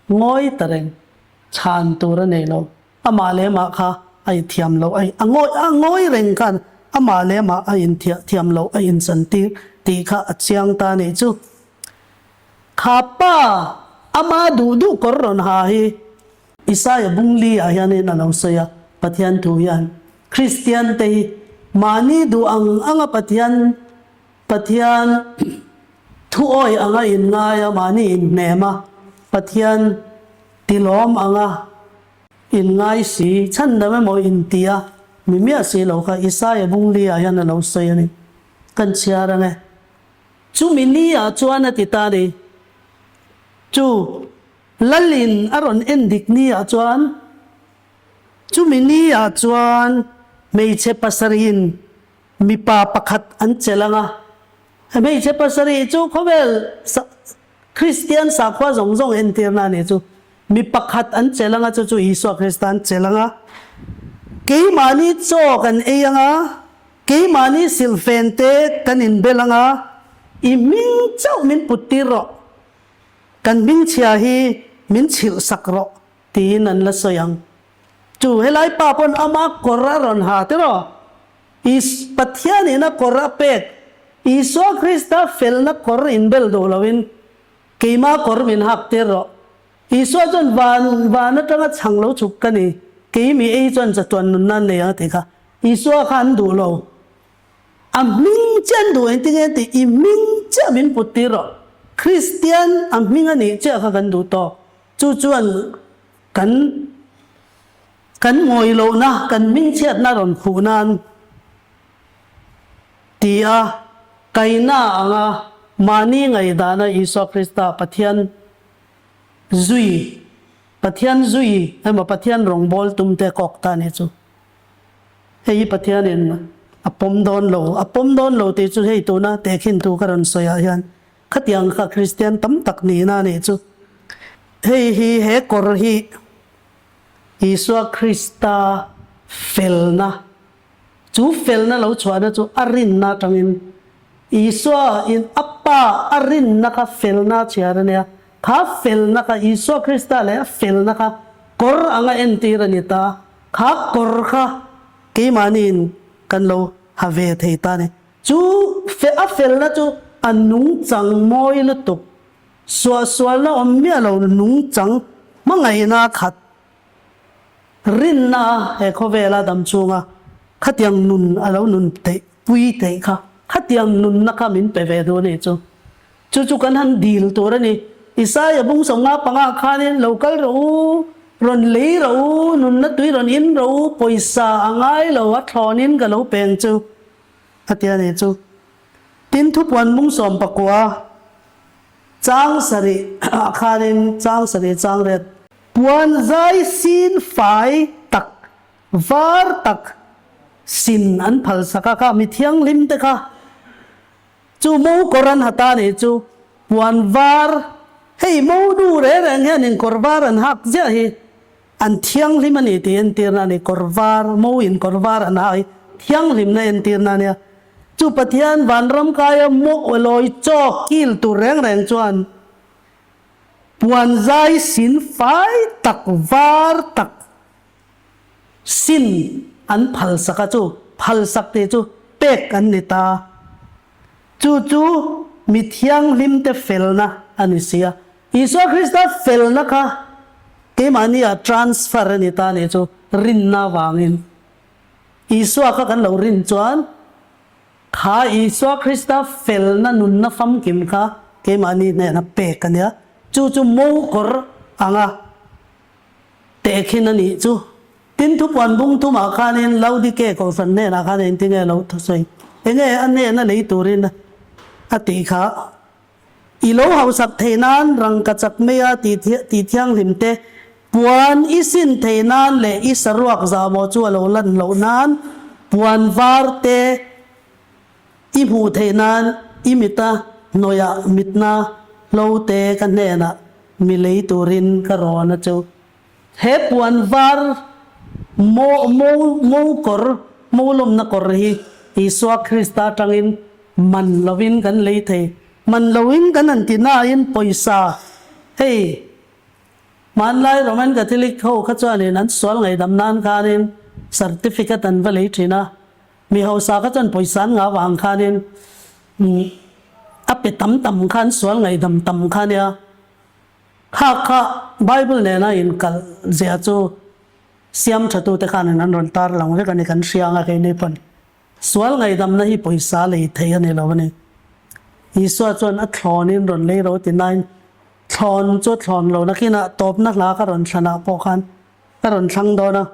ngawi ta reng, chhan tur a nei lo. Amah leh amah kha a inthiam loh a a ngawi a ngawi reng khan amah leh amah a inthiah thiam loh a inchantir tih kha a chiang ta nih chu. Kha pa ama duh duh kawr rawn ha hi Isaiah bung li ah hianin a lo sawi a, Pathian thu hian. Kristiante hi mahni duh ang anga Pathian Pathian thuawi anga inngai a, mahni inhnem a, Pathian tilawm anga inngai si, chhandam emaw inti a, mi miah si lo kha Isaia bungli ah hian a lo sawi a ni. Kan chhiar ang e. Chumi ni ah chuan a ti ta a ni. Chu Lalin a rawn en dik ni ah chuan chumi ni ah chuan hmeichhe pasarih in mipa pakhat an chelh ang a. Hmeichhe pasarih chu khawvel Kristian sakhua zawng zawng entirna a nih chu. Mi pakhat an chelh ang a, chu chu Isua Krista an chelh ang a. Keimahni chaw kan ei ang a, keimahni silhfen te kan inbel ang a, i hming chauh min put tir rawh, kan hmingchhia hi min chhilh sak rawh tiin an la sawi ang. Chu helai pa pawn ama kawr a rawn ha tiraw? Is Pathianin a kawr a pek, Isua Krista felna kawr inbel duh loin keima kawr min hak tir rawh. Isua chuan van van atanga chhang lo chhuk ka ni, kei mi ei chuan chatuan nunna an nei ang a tih kha. Isua kha an duh lo. A hming chiah an duh engtin nge tih i hming chiah min put tir rawh. Kristian a hming a nih chiah kha kan duh tawk. Chu chuan kan Kan ngawih lohna, kan hmingchhiatna rawn khuh nan ti a kaina anga mahni ngaihdana Isua Krista Pathian zui, Pathian zui emaw Pathian rawngbâwl tumte kawk ta nih chu. Hei hi Pathianin a pawm dawn lo, a pawm dawn lo tih chu hei tuna tehkhin thu ka rawn sawiah hian khatiang kha Kristian tam tak nihna a nih chu. Hei hi he kawr hi Isua Krista felna, chu felna lo chhuahna chu a rinna atangin Isua in a Pa a rinna kha felna a chhiar a nia. Kha felna kha Isua Krista leh a felna kha kawr anga entir a ni ta. Kha kawr kha keimahniin kan lo ha ve thei ta a ni. Chu a felna chu a nungchang mawi lutuk Suahsualna awm miah lo nungchang hmangaihna khat rinna a he khawvela dam chhunga khatiang nun a lo nun theih pui theih kha khatiang nunna kha min pe ve duh a nih chu. Chu chu kan han dil tur a ni. Isaia bung 55 khanin lo kal rawh u, rawn lei rawh u, nunna tui rawn in rawh u, pawisa a ngai lo a thlawnin ka lo peng chu a ti a nih chu. Tin thupuan bung 19 chang sarih ah khanin chang sarih chang ret. Puan zai sin fai tak var tak sin an phal sak a kha mi thianghlim te kha chu mo kawr an ha ta nih chu puan var hei mo nu reng reng hian in kawr var an hak ziah hi An thianghlim a ni tih entirna a ni. Kawr var, moin kawr var an ha hi thianghlimna entirna a nia. Chu Pathian vanram kaia mo lawi chaw kil tur reng reng chuan puan zai sin fai tak var tak sin an phalsak a, chu phalsak tih chu pek an ni ta. Chu chu mi thianghlimte felna a ni si a. Isua Krista felna kha keimahnia transfer a ni ta nih chu rinna avangin. Isua kha kan lo rin chuan kha Isua Krista felna nunna famkim kha keimahni hnena pek a nia. Chu chu mokawr anga tehkhin a nih chu. Tin, thupuan bung thumah khanin Laodike kohhran hnenah khan engtinge lo thusawi? Enge a hnena lei turin a tih kha? I lo hausak theih nan rangka chak meia tih thianghlim te, puan i sin theih nan leh i saruak zahmawh chu a lo lan loh nan puan var te i hmuh theih nan i mita hnawihah mitna hlo te ka hnenah mi lei turin ka rawn a chu. He puan var mo mo mo kawr mo lawmna kawr hi Isua Krista atangin man lovin kan lei thei. Man loin kan han ti nain pawisa hei hmanlai Roman Catholic ho kha chuanin an sual ngaihdam nan khanin certificate an va lei thin a, mi hausa kha chuan pawisa an ngah vang khanin a pe tam tam khan sual ngaihdam tam kha nia. Kha kha Bible nena inkalh zia chu. Siam thatute khanin an rawn tar lang vek a ni kan hria anga keini pawn sual ngaihdamna hi pawisa lei thei a ni lo a ni. Isua chuan a thlawnin rawn lei ro ti nain thlawn chu a thlawn lo nakinah tawpna hla ka rawn thlanah pawh khan ka rawn thlang dawn a,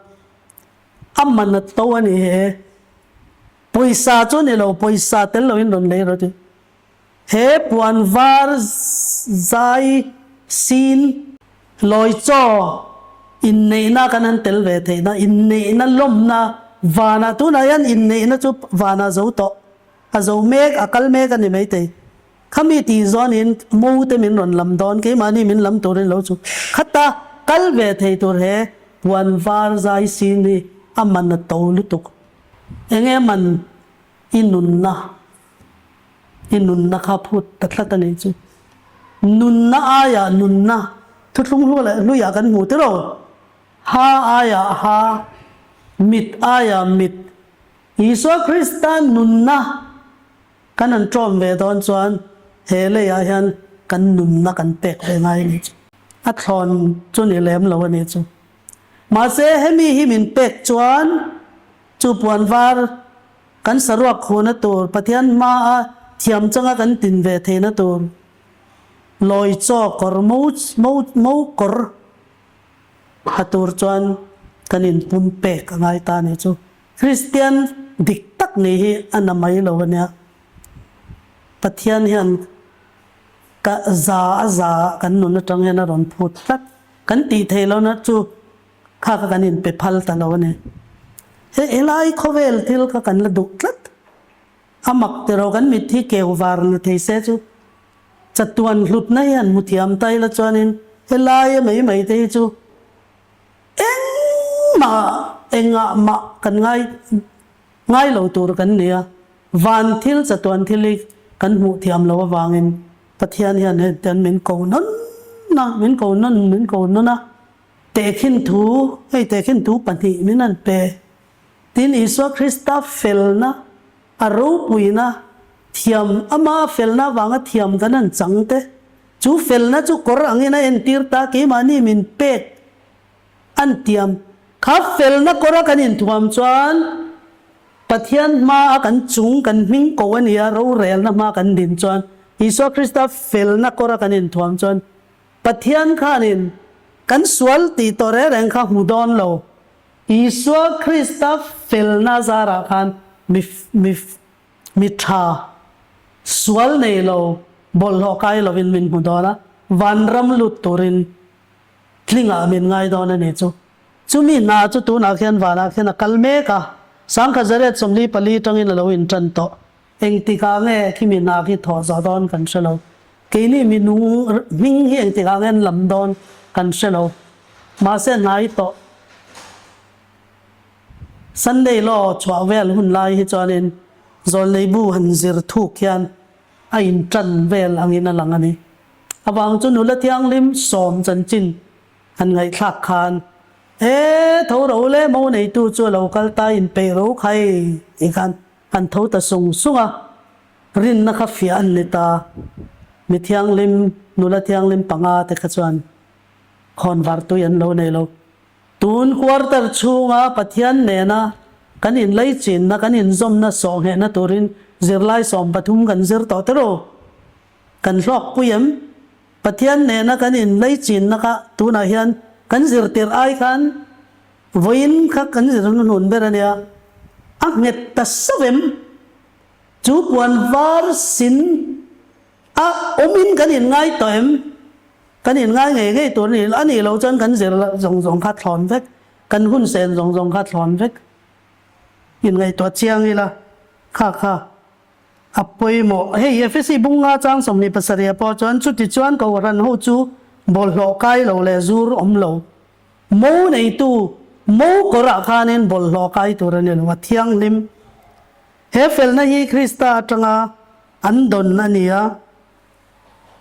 a man a to a ni he. Pawisa chu a ni lo, pawisa tel loin rawn lei ro ti. He puan var zai sin lawi chaw inneihna kan han tel ve theihna, inneihna lawmna vanah tunah hian inneihna chu vanah zo tawh, a zo mek, a kal mek a ni maithei. Khami tih zawnin mo te min rawn lam dawn, keimahni min lam turin lo chu khata kal ve thei tur he puan var zai sin hi a man a to lutuk. Enge man i nunna? I nunna kha phut ta tlat a nih chu. Nunna aiah nunna thuthlung hlu leh hluiah kan hmu tiraw? Ha aiah ha, mit aiah mit. Isua Krista nunna kan han ṭawm ve dawn chuan he leiah hian kan nunna kan pek ve ngai a nih chu. A thlawn chu ni lem lo a nih chu. Mahse hemi hi min pek chuan chu puan var Kan saruak khuhna tur Pathian hmaa thiam changa kan tin ve theihna tur lawi chaw kawr mo mo mo kawr ha tur chuan kan inpum pek a ngai ta ni chu. Kristian dik tak nih hi a na mai lo a nia. Pathian hian ka za a za kan nun atang hian a rawn phut tlat. Kan tih theih lohna chu Kha kha kan inpe phal ta lo a ni. He helai khawvel thil kha kan la duh tlat. A mak tiraw kan mit hi keu var ni thei se chu chatuan hlutna hi han hmu thiam ta ila chuanin helaia mai mai te hi chu engmah engah mah kan ngai ngai lo tur kan ni a. Van thil chatuan thil hi kan hmuh thiam lo avangin Pathian hian hetiang min ko nawn a, min ko nawn min ko nawn a. Tehkhin thu, hei tehkhin thu pahnih min an pe. Tin, Isua Krista felna, a ropuina, thiam, ama felna avanga thiam kan han chang te, chu felna chu kawr angin a entir ta, keimahni min pek an tiam. Kha felna kawra kan inthuam chuan Pathian hmaa kan chung kan hming ko a nia, rorelna hmaa kan din chuan Isua Krista felna kawra kan inthuam chuan Pathian khanin kan sual tih tawh reng reng kha hmu dawn lo. Isua Krista felna zarah khan mi mi mi tha, sual nei lo, bawlhhlawh kai lovin min hmu dawn a, vanram lut turin tlingah min ngai dawn a ni chu. Chumi hna chu tunah khian vanah khian a kal mek a, Sangkhazaret 44 tangin a lo intan tawh. Engtikah nge khimi hna khi thawh zawh dawn kan hre lo. Keini minung hming hi engtikah nge an lam dawn kan hre lo. Mahse hnai tawh Sunday law chhuah vel hun lai hi chuanin Zawlneibu han zir thuk hian a intan vel angin a lang a ni. Avang chu nula thianghlim sawm chanchin han ngaihthlak khan E tho ro le mo neitu chu a lo kal ta inpeih ro khai tih khan An tho ta sung sung a, rinna kha fiah an ni ta. Mi thianghlim, nula thianghlim panga te kha chuan khawnvar tui an lo nei lo. Tun quarter chhunga Pathian nena kan inleichinna, kan inzawmna sawhnghehna turin zirlai 13 kan zir tawh tiraw? Kan hlawkpui em? Pathian nena kan inleichinna kha tunah hian kan zirtir ai khan Vawiin kha kan zirna hnun ber a nia, a nghet ta sauh em? Chu puan var sin a awmin kan inngai tawh em? Kan inngai ngei ngei tur a ni, a nih loh chuan kan zir zawng zawng kha thlawn vek, kan hun sen zawng zawng kha thlawn vek. Inngaihtuah chiang ila, kha kha a pawimawh. Hei Efesi bunga chang 27 pawh chuan chutichuan Kohhran ho chu bawlhhlawh kai lo leh zur awm lo. Mo neitu mo kawrah khanin bawlhhlawh kai tur a ni lo, a thianghlim. He felna hi Krista atanga an dawn a ni a.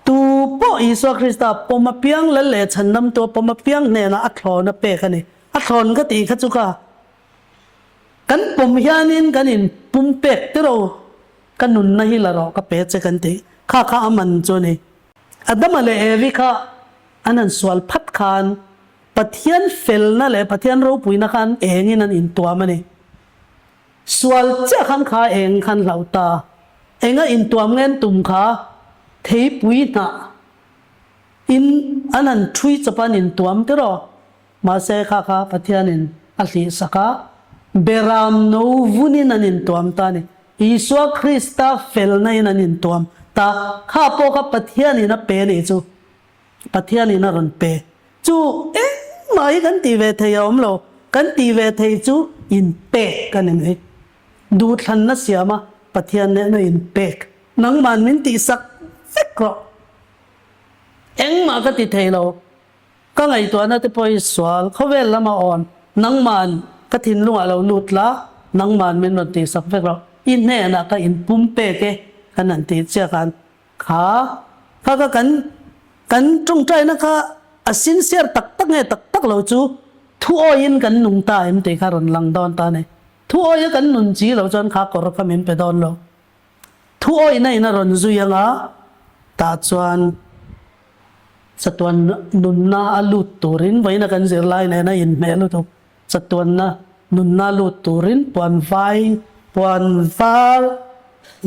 Tu pawh Isua Krista pawm apiang lal leh chhandamtu a pawm apiang hnenah a thlawn a pek a ni. A thlawn ka tih kha chu ka kan pawm hianin kan inpum pek tiraw, ka nunna hi la rawh ka pe che kan tih kha kha a man chu a ni. Adama leh Evi kha an han sual phat khan. Pathian felna leh Pathian ropuina khan engin an intuam a ni. Sual chiah khan kha eng khan hlauh ta. Enga intuam ngen tum kha theipui hnah in an han ṭhui chawp a an intuam tiraw? Mahse kha kha Pathianin a hlihsak a, Beram no vunin an intuam ta a ni. Isua Krista felna in an intuam ta. Kha pawh kha Pathianin a pe nih chu. Pathianin a rawn pe. Chu engmah hi kan tih ve thei a awm lo. Kan tih ve thei chu inpek a ni mai. Duhthlanna siama Pathian nena inpek. Nangman min tihsak vek rawh. Engmah ka ti thei lo. Ka ngaihtuahna te pawh hi sual khawvel lama awn. Nangman ka thinlungah lo lut la, nangman min rawn tihsak vek rawh. I hnenah ka inpumpek e kan han tih chiah khan Kha kha kha kan kan tawngtaina kha a sincere tak tak nge tak tak lo chu thu awiin kan nung ta em tih kha rawn lang dawn ta a ni. Thu awia kan nun chi lo chuan kha kawr kha min pe dawn lo. Thu awihna in a rawn zui anga tah chuan chatuan nunna a lut turin vawiina kan zirlai nena inhmeh lutuk Chatuanna nunna lut turin puan vai, puan var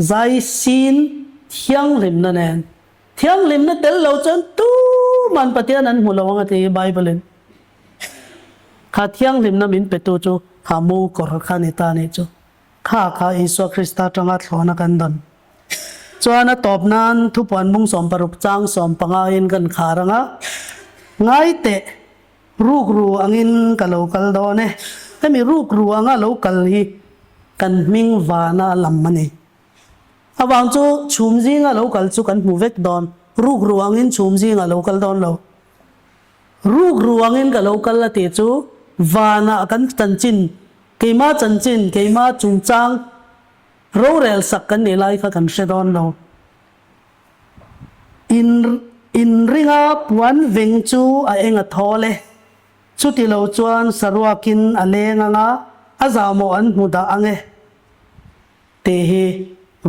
zai sin thianghlimna nen. Thianghlimna tel lo chuan tuman Pathian an hmu lo ang a ti Bible in. Kha thianghlimna min petu chu kha mu kawr kha ni ta nih chu. Kha kha Isua Krista tanga thlawna kan dawn. Chuan a tawp nan thupuan mung 60 chang 15 in kan khar ang a. Ngai teh. Rukru angin ka lo kal dawn e. Hemi rukru anga lo kal hi kan hming vana lam a ni. Avang chu chhum zinga lo kal chu kan hmu vek dawn. Rukru angin chhum zinga lo kal dawn lo. Rukru angin ka lo kal a tih chu vana kan chanchin, keima chanchin, keima chungchang rorel sak kan nih lai kha kan hre dawn lo. In inringa puan veng chu a eng a thawl e. Chuti lo chuan saruakin a leng ang a, a zahmawh an hmu dah ang e. Tih hi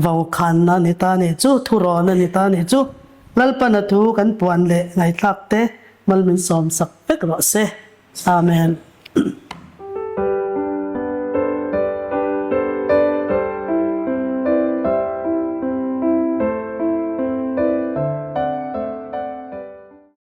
vokhanna a ni ta nih chu, thurawn a ni ta nih chu. Lalpana thu kan puan leh ngaihthlak te mal min sawmsak vek rawh se. Amen.